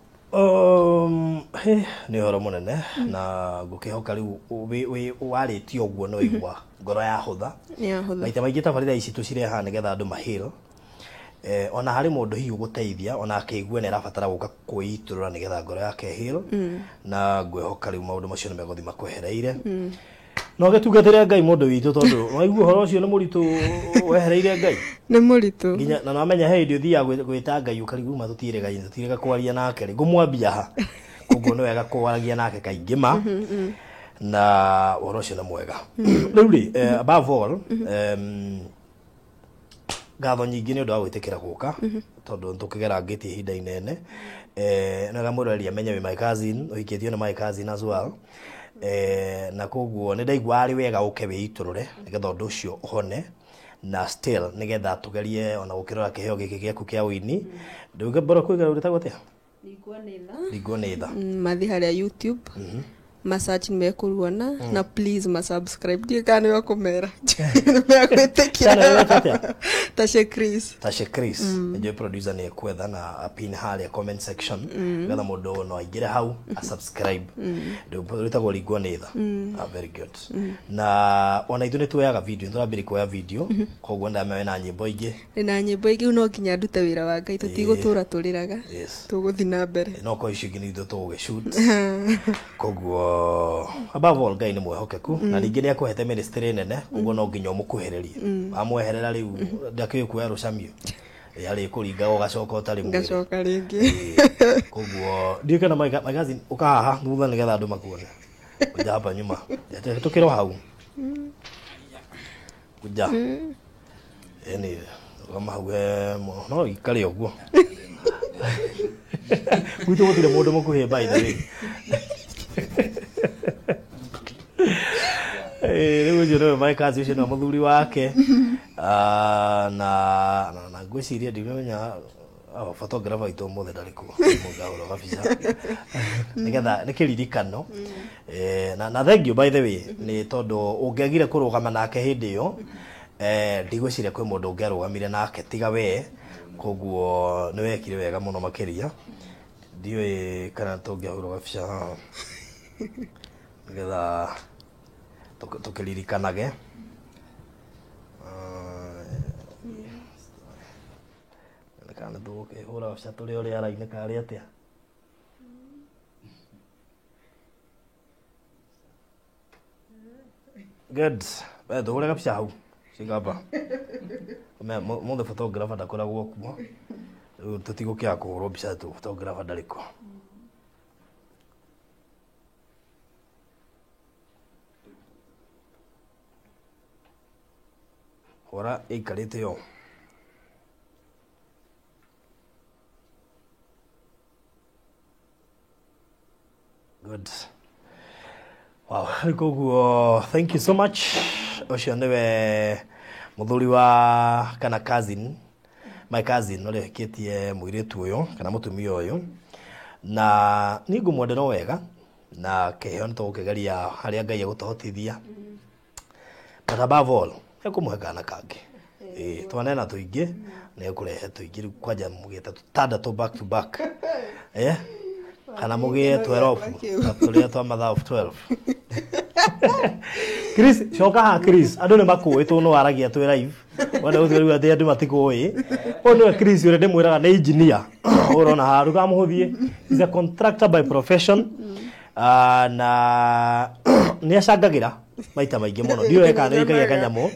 He, nĩ ũhoro mũnene na ngũkĩhoka rĩu warĩtie ũguo no igua ngoro yahũtha. Nĩ yahũtha. Maita maingĩ tabarĩra ici tũcirehaga nĩgetha andũ mahĩl ona harĩ mũndũ hihi ũgũteithia ona akĩigue nĩ arabatara gũka kwĩitũrũra nĩgetha ngoro yake heal. Na ngwĩhoka rĩu maũndũ macio nĩ megũthiĩ makwehereire. No gĩtungatĩre Ngai mũndũ witũ, tondũ waigua ũhoro ũcio nĩ mũritũ wehereire Ngai. Nĩ mũritũ. Nginya na namenya he hĩndĩ ũthiaga gwĩta Ngai ũkarigwo ma tũtirĩga tũtirĩga kwaria nake rĩ, ngũmwambia ha? Koguo nĩ wega kwaragia nake kaingĩ ma na ũhoro ũcio nĩ mwega. Rĩu rĩ, above all, ngatho nyingĩ nĩ ũndũ wa gwĩtĩkĩra gũka, tondũ nĩ tũkĩgerangĩtie ihinda inene. Nĩ wega mwĩroreri amenye wĩ my cousin, ũhikĩtio nĩ my cousin as well. Na koguo nĩ ndaigua arĩ wega ũke wĩitũrũre nĩgetha ũndũ ũcio ũhone, na still nĩgetha tũgerie ona gũkĩrora kĩheo gĩkĩ gĩaku kĩa ũini. Ndũngĩmbora kwĩga ũrĩtagwo atĩa? Ringwo nĩ tha. Mathi harĩa YouTube masearch nĩ mekũruona, na please masubscribe. Ndiũĩ kana nĩ ũkũmera nĩ megwĩtĩkĩra. Channel ĩretwo atĩa? Tashe Chris. Tashe Chris. Nĩnjũĩ producer nĩ ekwetha na apin harĩa comment section nĩgetha mũndũ no aingĩre hau a subscribe. Rwĩtagwo Ringwo nĩ tha. Ah, very good. Na ona ithuĩ nĩ tuoyaga video, nĩ tũrambĩrĩria kuoya video, koguo ndamenya wĩna nyĩmbo ingĩ. Ndĩna nyĩmbo ingĩ. No nginya ndute wĩra wa Ngai, tũtigũtũra tũrĩraga. Tũgũthiĩ na mbere. No ko icio ingĩ nĩ ithuĩ tũgũgĩshoot. Koguo above all, Ngai nĩ mwĩhokeku na ningĩ nĩ akũhete ministry nene, koguo no nginya ũmũkuhĩrĩrie. Amweherera rĩu ndakĩũĩ kuoya rũcamio yarĩ kũringa ũgacoka ũtarĩ mwĩrĩ. Ngacoka rĩngĩ. Koguo ndiũĩ kana my cousin ũka haha thutha nĩgetha andũ makuone. Kuja hapa nyuma, tũkĩrwo hau kuja yani rũgama hau he no ikare ũguo. Gwitũ gũtirĩ mũndũ mũkuhĩ, by the way. Rĩu ũcio nĩwe my cousin, ũcio nĩwe mũthuri wake. Ah, na ngwĩciria ndimenya photographer witũ ũmũthĩ ndarĩ kuo, mũngahũra gabica nĩgetha nĩ kĩririkano. Na thank you, by the way, nĩ tondũ ũngĩagire kũrũgama nake hĩndĩ ĩyo, ndigwĩciria kwĩ mũndũ ũngĩarũgamire nake tiga we. Koguo nĩ wekire wega mũno makĩria. Ndiũĩ kana tũngĩahũrwo gabica haha nĩgetha tũkĩririkanage. Kana tũgũkĩhũra mbica tũrĩ o rĩera-inĩ karĩ atĩa? Good. We tũhũre gabica hau. Cigamba. Mũthĩ photographer ndakoragwo kuo. Rĩu tũtigũkĩaga kũhũrwo mbica tũ photographer ndarĩ kuo. Hũra ĩikarĩte yo. Good. Wow, koguo thank you so much. Ũcio nĩwe mũthuri wa kana cousin, my cousin ũrĩa ũhikĩtie mũirĩtu ũyũ kana mũtumia ũyũ. Na niĩ ngũmwendera o wega na kĩheo nĩ tũgũkĩgeria harĩa Ngai egũtũhotithia. But above all, ekũmũhe kana kangĩ. Ĩĩ, twanena tũingĩ nĩ ekũrehe tũingĩ rĩu kwanja mũgĩte tũtandatũ back to back. Eh? Kana mũgĩe 12 tũrĩa twa mathaa of 12. Chris, coka haha Chris, andũ nĩ makũĩ tondũ no waragia twĩ live. Wenda gũtua rĩu atĩ andũ matikũĩ. Ũyũ nĩwe Chris ũrĩa ndĩmwĩraga nĩ engineer. Ũrona haha ndũkamũhũthie. He's a contractor by profession. Na nĩ acangagĩra maita maingĩ mũno. Ndiũĩ kana nĩ ikagia kanyamũ.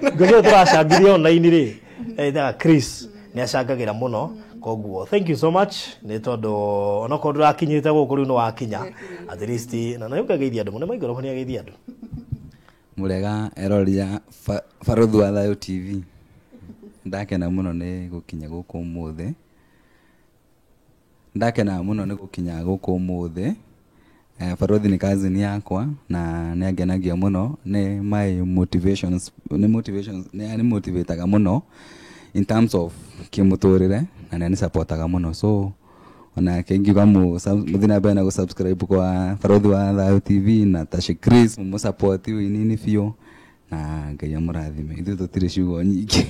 Ngũcio tũracangire online rĩ. Ethaga Chris nĩ acangagĩra mũno. Koguo thank you so much nĩ tondũ onokorwo ndũrakinyĩte gũkũ rĩu nĩ wakinya. At least na nĩ ũkageithia andũ mũno maigoro nĩ ageithia andũ. Mũrega eroria Barũthi wa Thayũ TV. Ndakena mũno nĩ gũkinya gũkũ ũmũthĩ. Ndakena mũno nĩ gũkinya gũkũ ũmũthĩ. Barũthi nĩ cousin yakwa na nĩ angenagia mũno nĩ my motivations, nĩ motivations, nĩ animotivataga mũno in terms of kĩmũtũrĩre na nĩ anisupportaga mũno. So onake ingiuga mũthiĩ na mbere na gũ-subscribe kwa Barũthi wa Thayũ TV na Tashi Chris mũmũsupport ũinini biũ na Ngai amũrathime. Ithuĩ tũtirĩ ciugo nyingĩ.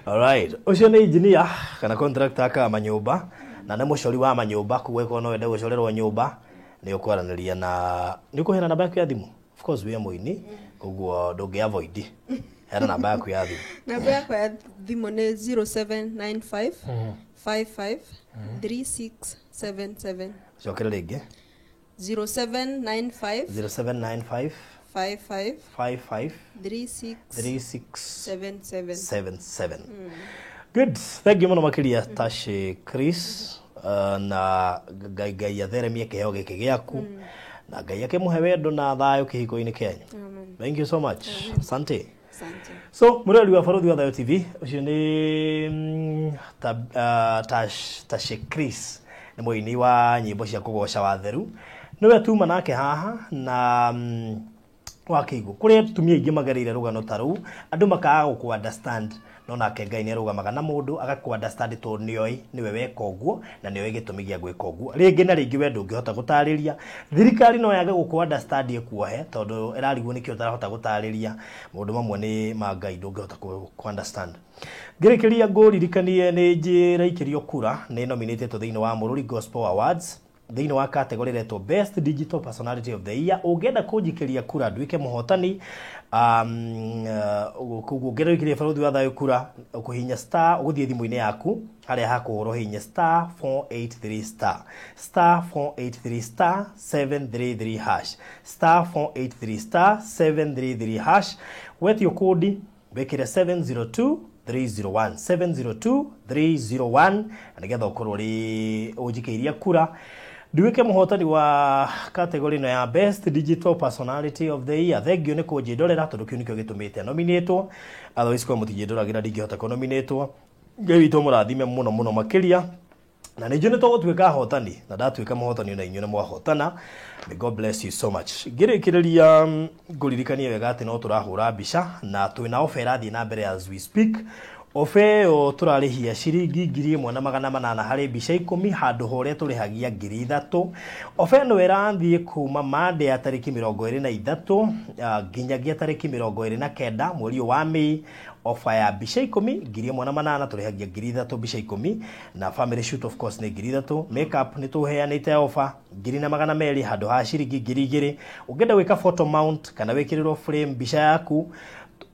All right. Ũcio nĩ engineer kana contractor akaga manyũmba na nĩ mũcori wa manyũmba koguo ĩkorwo no wende gũcorerwo nyũmba nĩ ũkwaranĩria na nĩ ũkũheana namba yaku ya thimũ. Of course wĩ mũini koguo ndũngĩ avoid. Heana namba yaku ya thimũ. Namba yakwa ya thimũ nĩ 0795 55 3677. Cokera rĩngĩ. 0795 0795 55 55 36 36 77. 77. Good. Thank you mũno makĩria Tashi Chris na Ngai Ngai atheremie kĩheo gĩkĩ gĩaku na Ngai akĩmũhe wendo na thayũ kĩhiko-inĩ kĩanyu. Amen. Thank you so much. Asante. Asante. So, mũrori wa Barũthi wa Thayũ TV, ũcio nĩ Tashi Chris nĩ mũini wa nyĩmbo cia kũgoca watheru. Nĩwe tuma nake haha na wa kĩigũ kũrĩa atumia aingĩ magereire rũgano ta rũu andũ makaga gũkũ understand no nake Ngai nĩ arũgamaga na mũndũ agakũ understand tondũ nĩoĩ nĩwe weka ũguo na nĩoĩ gĩtũmi gĩa gwĩka ũguo. Rĩngĩ na rĩngĩ we ndũngĩhota gũtarĩria thirikari no yage gũkũ understand ĩkuohe tondũ ĩrarigwo nĩkĩo ũtarahota gũtarĩria. Maũndũ mamwe nĩ ma Ngai ndũngĩhota kũ understand. Ngĩrĩkĩria ngũririkanie nĩ njĩraikĩrio kura nĩ nominated thĩinĩ wa Mũrũri Gospel Awards thĩinĩ wa category ĩretwo Best Digital Personality of the Year. Ũngĩenda kũnjikĩria kura nduĩke mũhotani koguo ũngĩenda gũikĩria Barũthi wa Thayũ kura ũkũhihinya star ũgũthiĩ thimũ-inĩ yaku harĩa hakũhũrwo hihinya star 483 star star 483 star 733 hash star 483 star 733 hash wetio kũndi wĩkĩre 702 301 702 301 nĩgetha ũkorwo ũrĩ ũnjikĩirie kura nduĩke mũhotani wa category ĩno ya Best Digital Personality of the Year. Thank you nĩ kũnjĩndorera tondũ kĩu nĩkĩo gĩtũmĩte nominatwo. Otherwise kwa mũtinjĩndoragĩra ndingĩhota kũnominatwo. Ngai witũ mũrathime mũno mũno makĩria. Na nĩ njũĩ nĩ tũgũtuĩka ahotani na ndatuĩka mũhotani ona inyuĩ nĩ mwahotana. May God bless you so much. Ngĩrĩkĩrĩria ngũririkanie wega atĩ no tũrahũra mbica na twĩna offer ĩrathiĩ na mbere as we speak. Ofa ĩyo tũrarĩhia ciringi 1800 harĩ mbica 10 handũ ha ũrĩa tũrĩhagia 3000. Ofa ĩno ĩrathiĩ kuma Monday ya tarĩki 23 nginyagia tarĩki 29 mweri ũyũ wa Mĩĩ. Ofa ya mbica 10 1800 tũrĩhagia 3000 mbica 10 na family shoot of course nĩ 3000. Makeup nĩ tũheanĩte ofa 1200 handũ ha ciringi 2000. Ũngĩenda gwĩka photo mount kana wĩkĩrĩrwo frame mbica yaku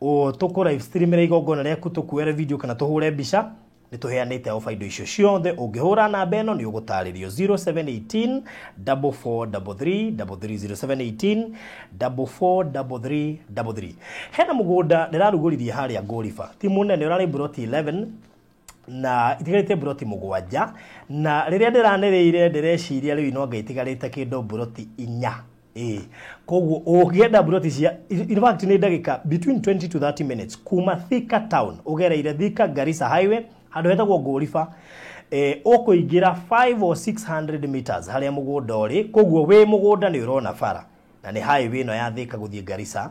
tũkũ live streamera igongona rĩaku tũkuere video kana tũhũre mbica Nĩ tũheanĩte ofa indo icio ciothe. Ũngĩhũra namba ĩno nĩ ũgũtarĩrio 0718 4433 33 0718 4433. Hena mũgũnda ndĩrarugũririe harĩa Ngũriba, ti mũnene, ũrarĩ mburoti 11 na itigarĩte mburoti 7, na rĩrĩa ndĩranĩrĩire ndĩreciria rĩu no anga itigarĩte kĩndũ mburoti 4. Koguo ũngĩenda mburoti cia, in fact nĩ ndagĩka between 20 to 30 minutes kuma Thika town, ũgereire Thika Garissa highway handũ hetagwo Ngũriba, ũkũingĩra 5 or 600 meters harĩa mũgũnda ũrĩ. Koguo wĩ mũgũnda nĩ ũrona bara na nĩ highway ĩno ya Thika gũthiĩ Garissa,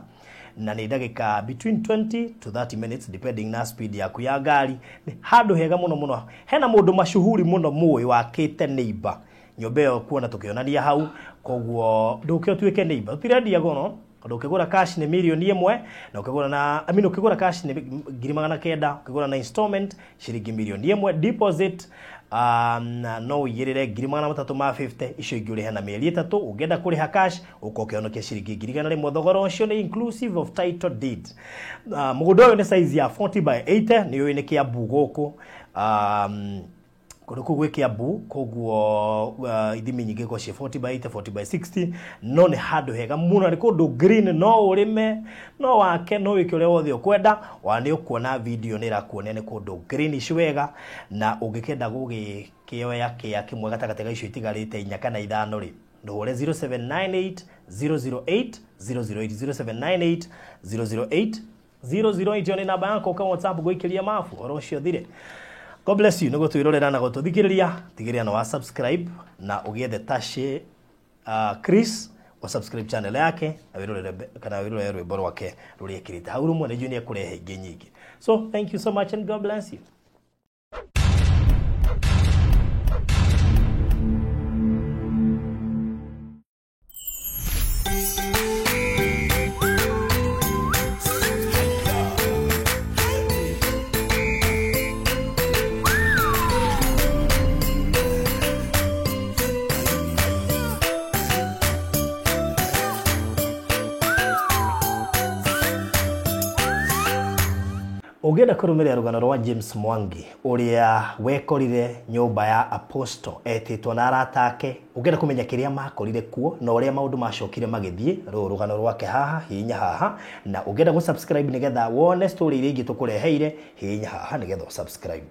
na nĩ ndagĩka between 20 to 30 minutes depending na speed yaku ya ngari. Nĩ handũ hega mũno mũno. Hena mũndũ mashuhuri mũno mũĩ wakĩte neighbor nyũmba ĩyo kuona tũkĩonania hau. Koguo ndũke ũtuĩke neighbor, tũtirendia goro, tondũ ũkĩgũra cash nĩ mirioni 1, na ũkĩgũra na, I mean, ũkĩgũra cash nĩ 900,000, ũkĩgũra na installment ciringi mirioni 1, deposit no ũigĩrĩre 350,000, icio ingĩ ũrĩhe na mĩeri 3. Ũngĩenda kũrĩha cash ũka ũkĩhonokia ciringi 100,000. Thogora ũcio nĩ inclusive of title deed. Mũgũnda ũyũ nĩ size ya 40 by 80, nĩ ũĩ nĩ Kiambu gũkũ, kũndũ kũu gwĩ Kiambu, koguo ithimi nyingĩ kwa cia 40 by 80, 40 by 60, no nĩ handũ hega mũno, nĩ kũndũ green, no ũrĩme, no wake, no wĩke ũrĩa wothe ũkwenda. Wa nĩ ũkuona video nĩ ĩrakuonia nĩ kũndũ greenish wega, na ũngĩkenda gũgĩkĩoya kĩa kĩmwe gatagatĩ ga icio itigarĩte 4 kana 5 rĩ, ndũhũre 0798 008 008, 0798 008 008. Ĩyo nĩ namba yakwa, ũka WhatsApp ngũikĩria mabu ũhoro ũcio thire. God bless you nĩguo twĩrorera na gũtũthikĩrĩria. Tigĩrĩra na wa subscribe na ũgĩethe Tashe Chris wa subscribe channel yake na wĩrorere kana wĩrorere rwĩmbo rwake rũrĩa ekĩrĩte hau rũmwe, nĩ njũĩ nĩ ekũrehe ingĩ nyingĩ. So thank you so much and God bless you. Ũngĩenda kũrũmĩrĩra rũgano rwa James Mwangi ũrĩa wekorire nyũmba ya Apostle etĩtwo na arata ake, ũngĩenda kũmenya kĩrĩa makorire kuo na ũrĩa maũndũ macokire magĩthiĩ, rũrũ rũgano rwake haha, hihinya haha. Na ũngĩenda gũ subscribe nĩgetha wone story iria ingĩ tũkũreheire, hihinya haha nĩgetha ũ subscribe.